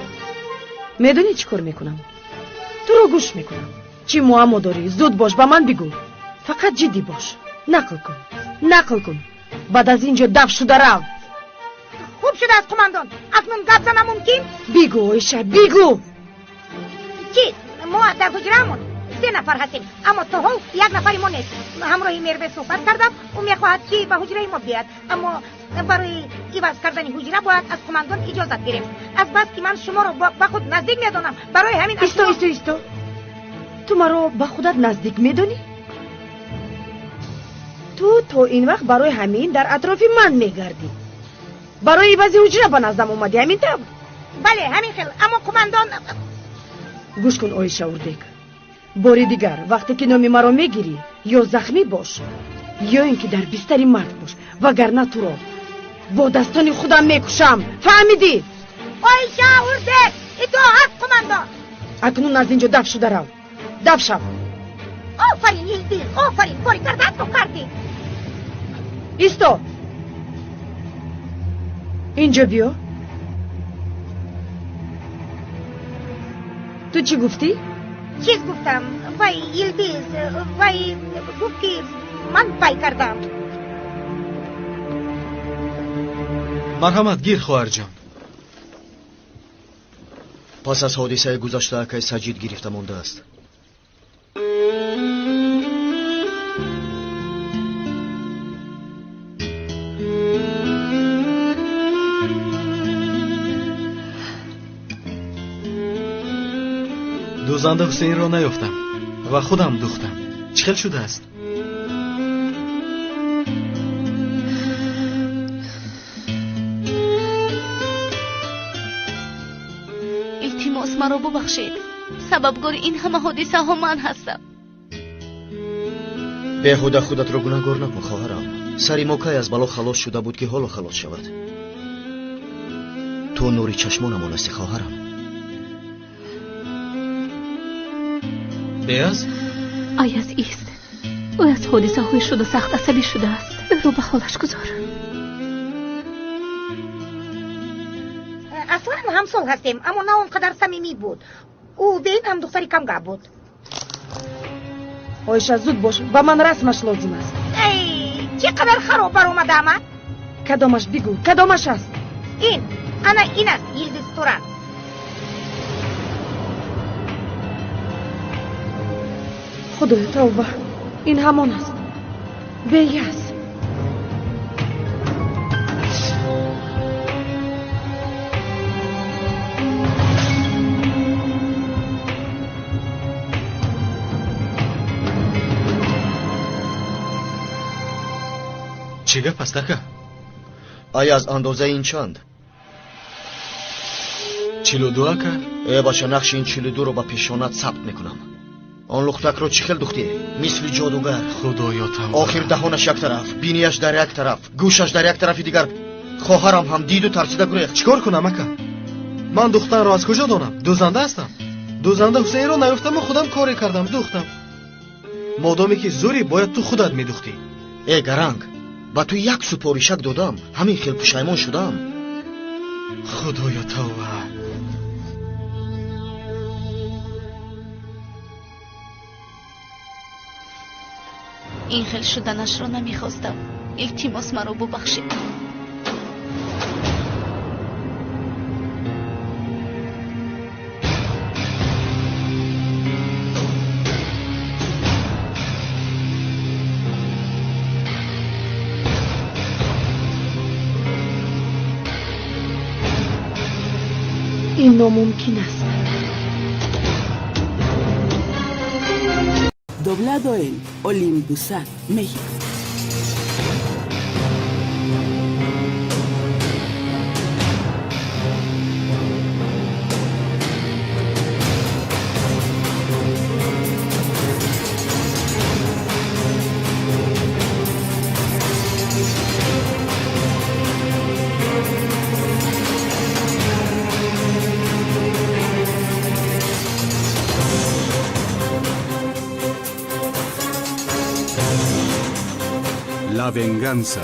Медонӣ чӣ кор мекунам? Туро гӯш мекунам. Чӣ муаммо дорӣ? Зуд бош, ба ман бигӯ. Фақат ҷиддӣ бош. Нақл кун. Нақл кун. Баъд аз ин ҷо даф шуда рав. Хуб шудааст, қумандон. Акнун гап занам мумкин? Бигӯ, Оиша, бигӯ. Чиз, мо дар ҳуҷраамон се нафар ҳастем, аммо то ҳол як нафари мо нест. Ҳамроҳи Мерве суҳбат кардам, ӯ мехоҳад, ки ба ҳуҷраи мо биёяд, аммо барои иваз кардани ҳуҷра бояд аз қумандон иҷозат гирем. Аз бас ки ман шуморо ба худ наздик медонам, барои ҳамин Исто, исто, исто. Ту маро ба худат наздик медонӣ? Ту то ин вақт барои ҳамин дар атрофи ман мегардӣ. Барои ивази ҳуҷра ба наздам омадӣ, ҳамин тавр? Бале, ҳамин хел, аммо қумандон Гӯш кун, Оиша Урдек, бори дигар вақте ки номи маро мегирӣ, ё захмӣ бош, ё ин ки дар бистари марг бош, вагарна туро бо дастони худам мекушам. Фаҳмидӣ? Оиша Урдек, итоат, қумандон. Акнун аз инҷо даф шуда рав, даф шав. Офарин, Йилдиз, офарин, кори кардаатро кардӣ. Исто, инҷо биё. Ту чӣ гуфтӣ? Чиз гуфтам. Вай, Йилдиз, вай гуфт, ки ман пай кардам. Марҳамат, гир, хоҳарҷон. Пас аз ҳодисаи гузашта акай Саҷид гирифта мондааст. Дӯзанда Ҳусейнро наёфтам ва худам духтам. Чӣ хел шудааст? Илтимос, маро бубахшед. Сабабгори ин ҳама ҳодисаҳо ман ҳастам. Беҳуда худатро гунаҳгор накун, хоҳарам. Сари мо кай аз бало халос шуда буд, ки ҳоло халос шавад? Ту нури чашмонамон ҳасти, хоҳарам. Беаз? Аяз, ист. Ӯ аз ҳодисаҳои шуда сахт асабӣ шудааст. Ӯро ба ҳолаш гузор. Аслан ҳамсол ҳастем, аммо на он қадар самимӣ буд. Ӯ беин ҳам духтари камгап буд. Оиша, зуд бош, ба ман расмаш лозим аст. Эй, чӣ қадар хароб баромадаам, а? Кадомаш, бигӯ, кадомаш аст? Ин, ана ин аст, Йилдиз Туран. Худоё, тавба, ин ҳамон аст. Беяз. Чӣ гап аст, ака? Аяз, андозаи ин чанд? 42, ака. Э, бача, нақши ин 42-ро ба пешонат сабт мекунам. Он лухтакро чӣ хел духтӣ? Мисли ҷодугар. Худоё, тавба. Охир даҳонаш як тараф, бинияш дар як тараф, гӯшаш дар як тарафи дигар. Хоҳарам ҳам диду тарсида гурехт. Чӣ кор кунам, ака? Ман духтанро аз куҷо донам? Дӯзанда ҳастам. Дӯзанда Ҳусейнро наёфтаму худам коре кардам, духтам. Модоме ки зӯрӣ, бояд ту худат медухтӣ. Э, гаранг, ба ту як супоришак додам, ҳамин хел пушаймон шудам. Худоё, тавба. Ин хел шуданашро намехостам. Илтимос, маро бубахшед. Ин номумкин аст. Doblado en Olympusat, México. La venganza.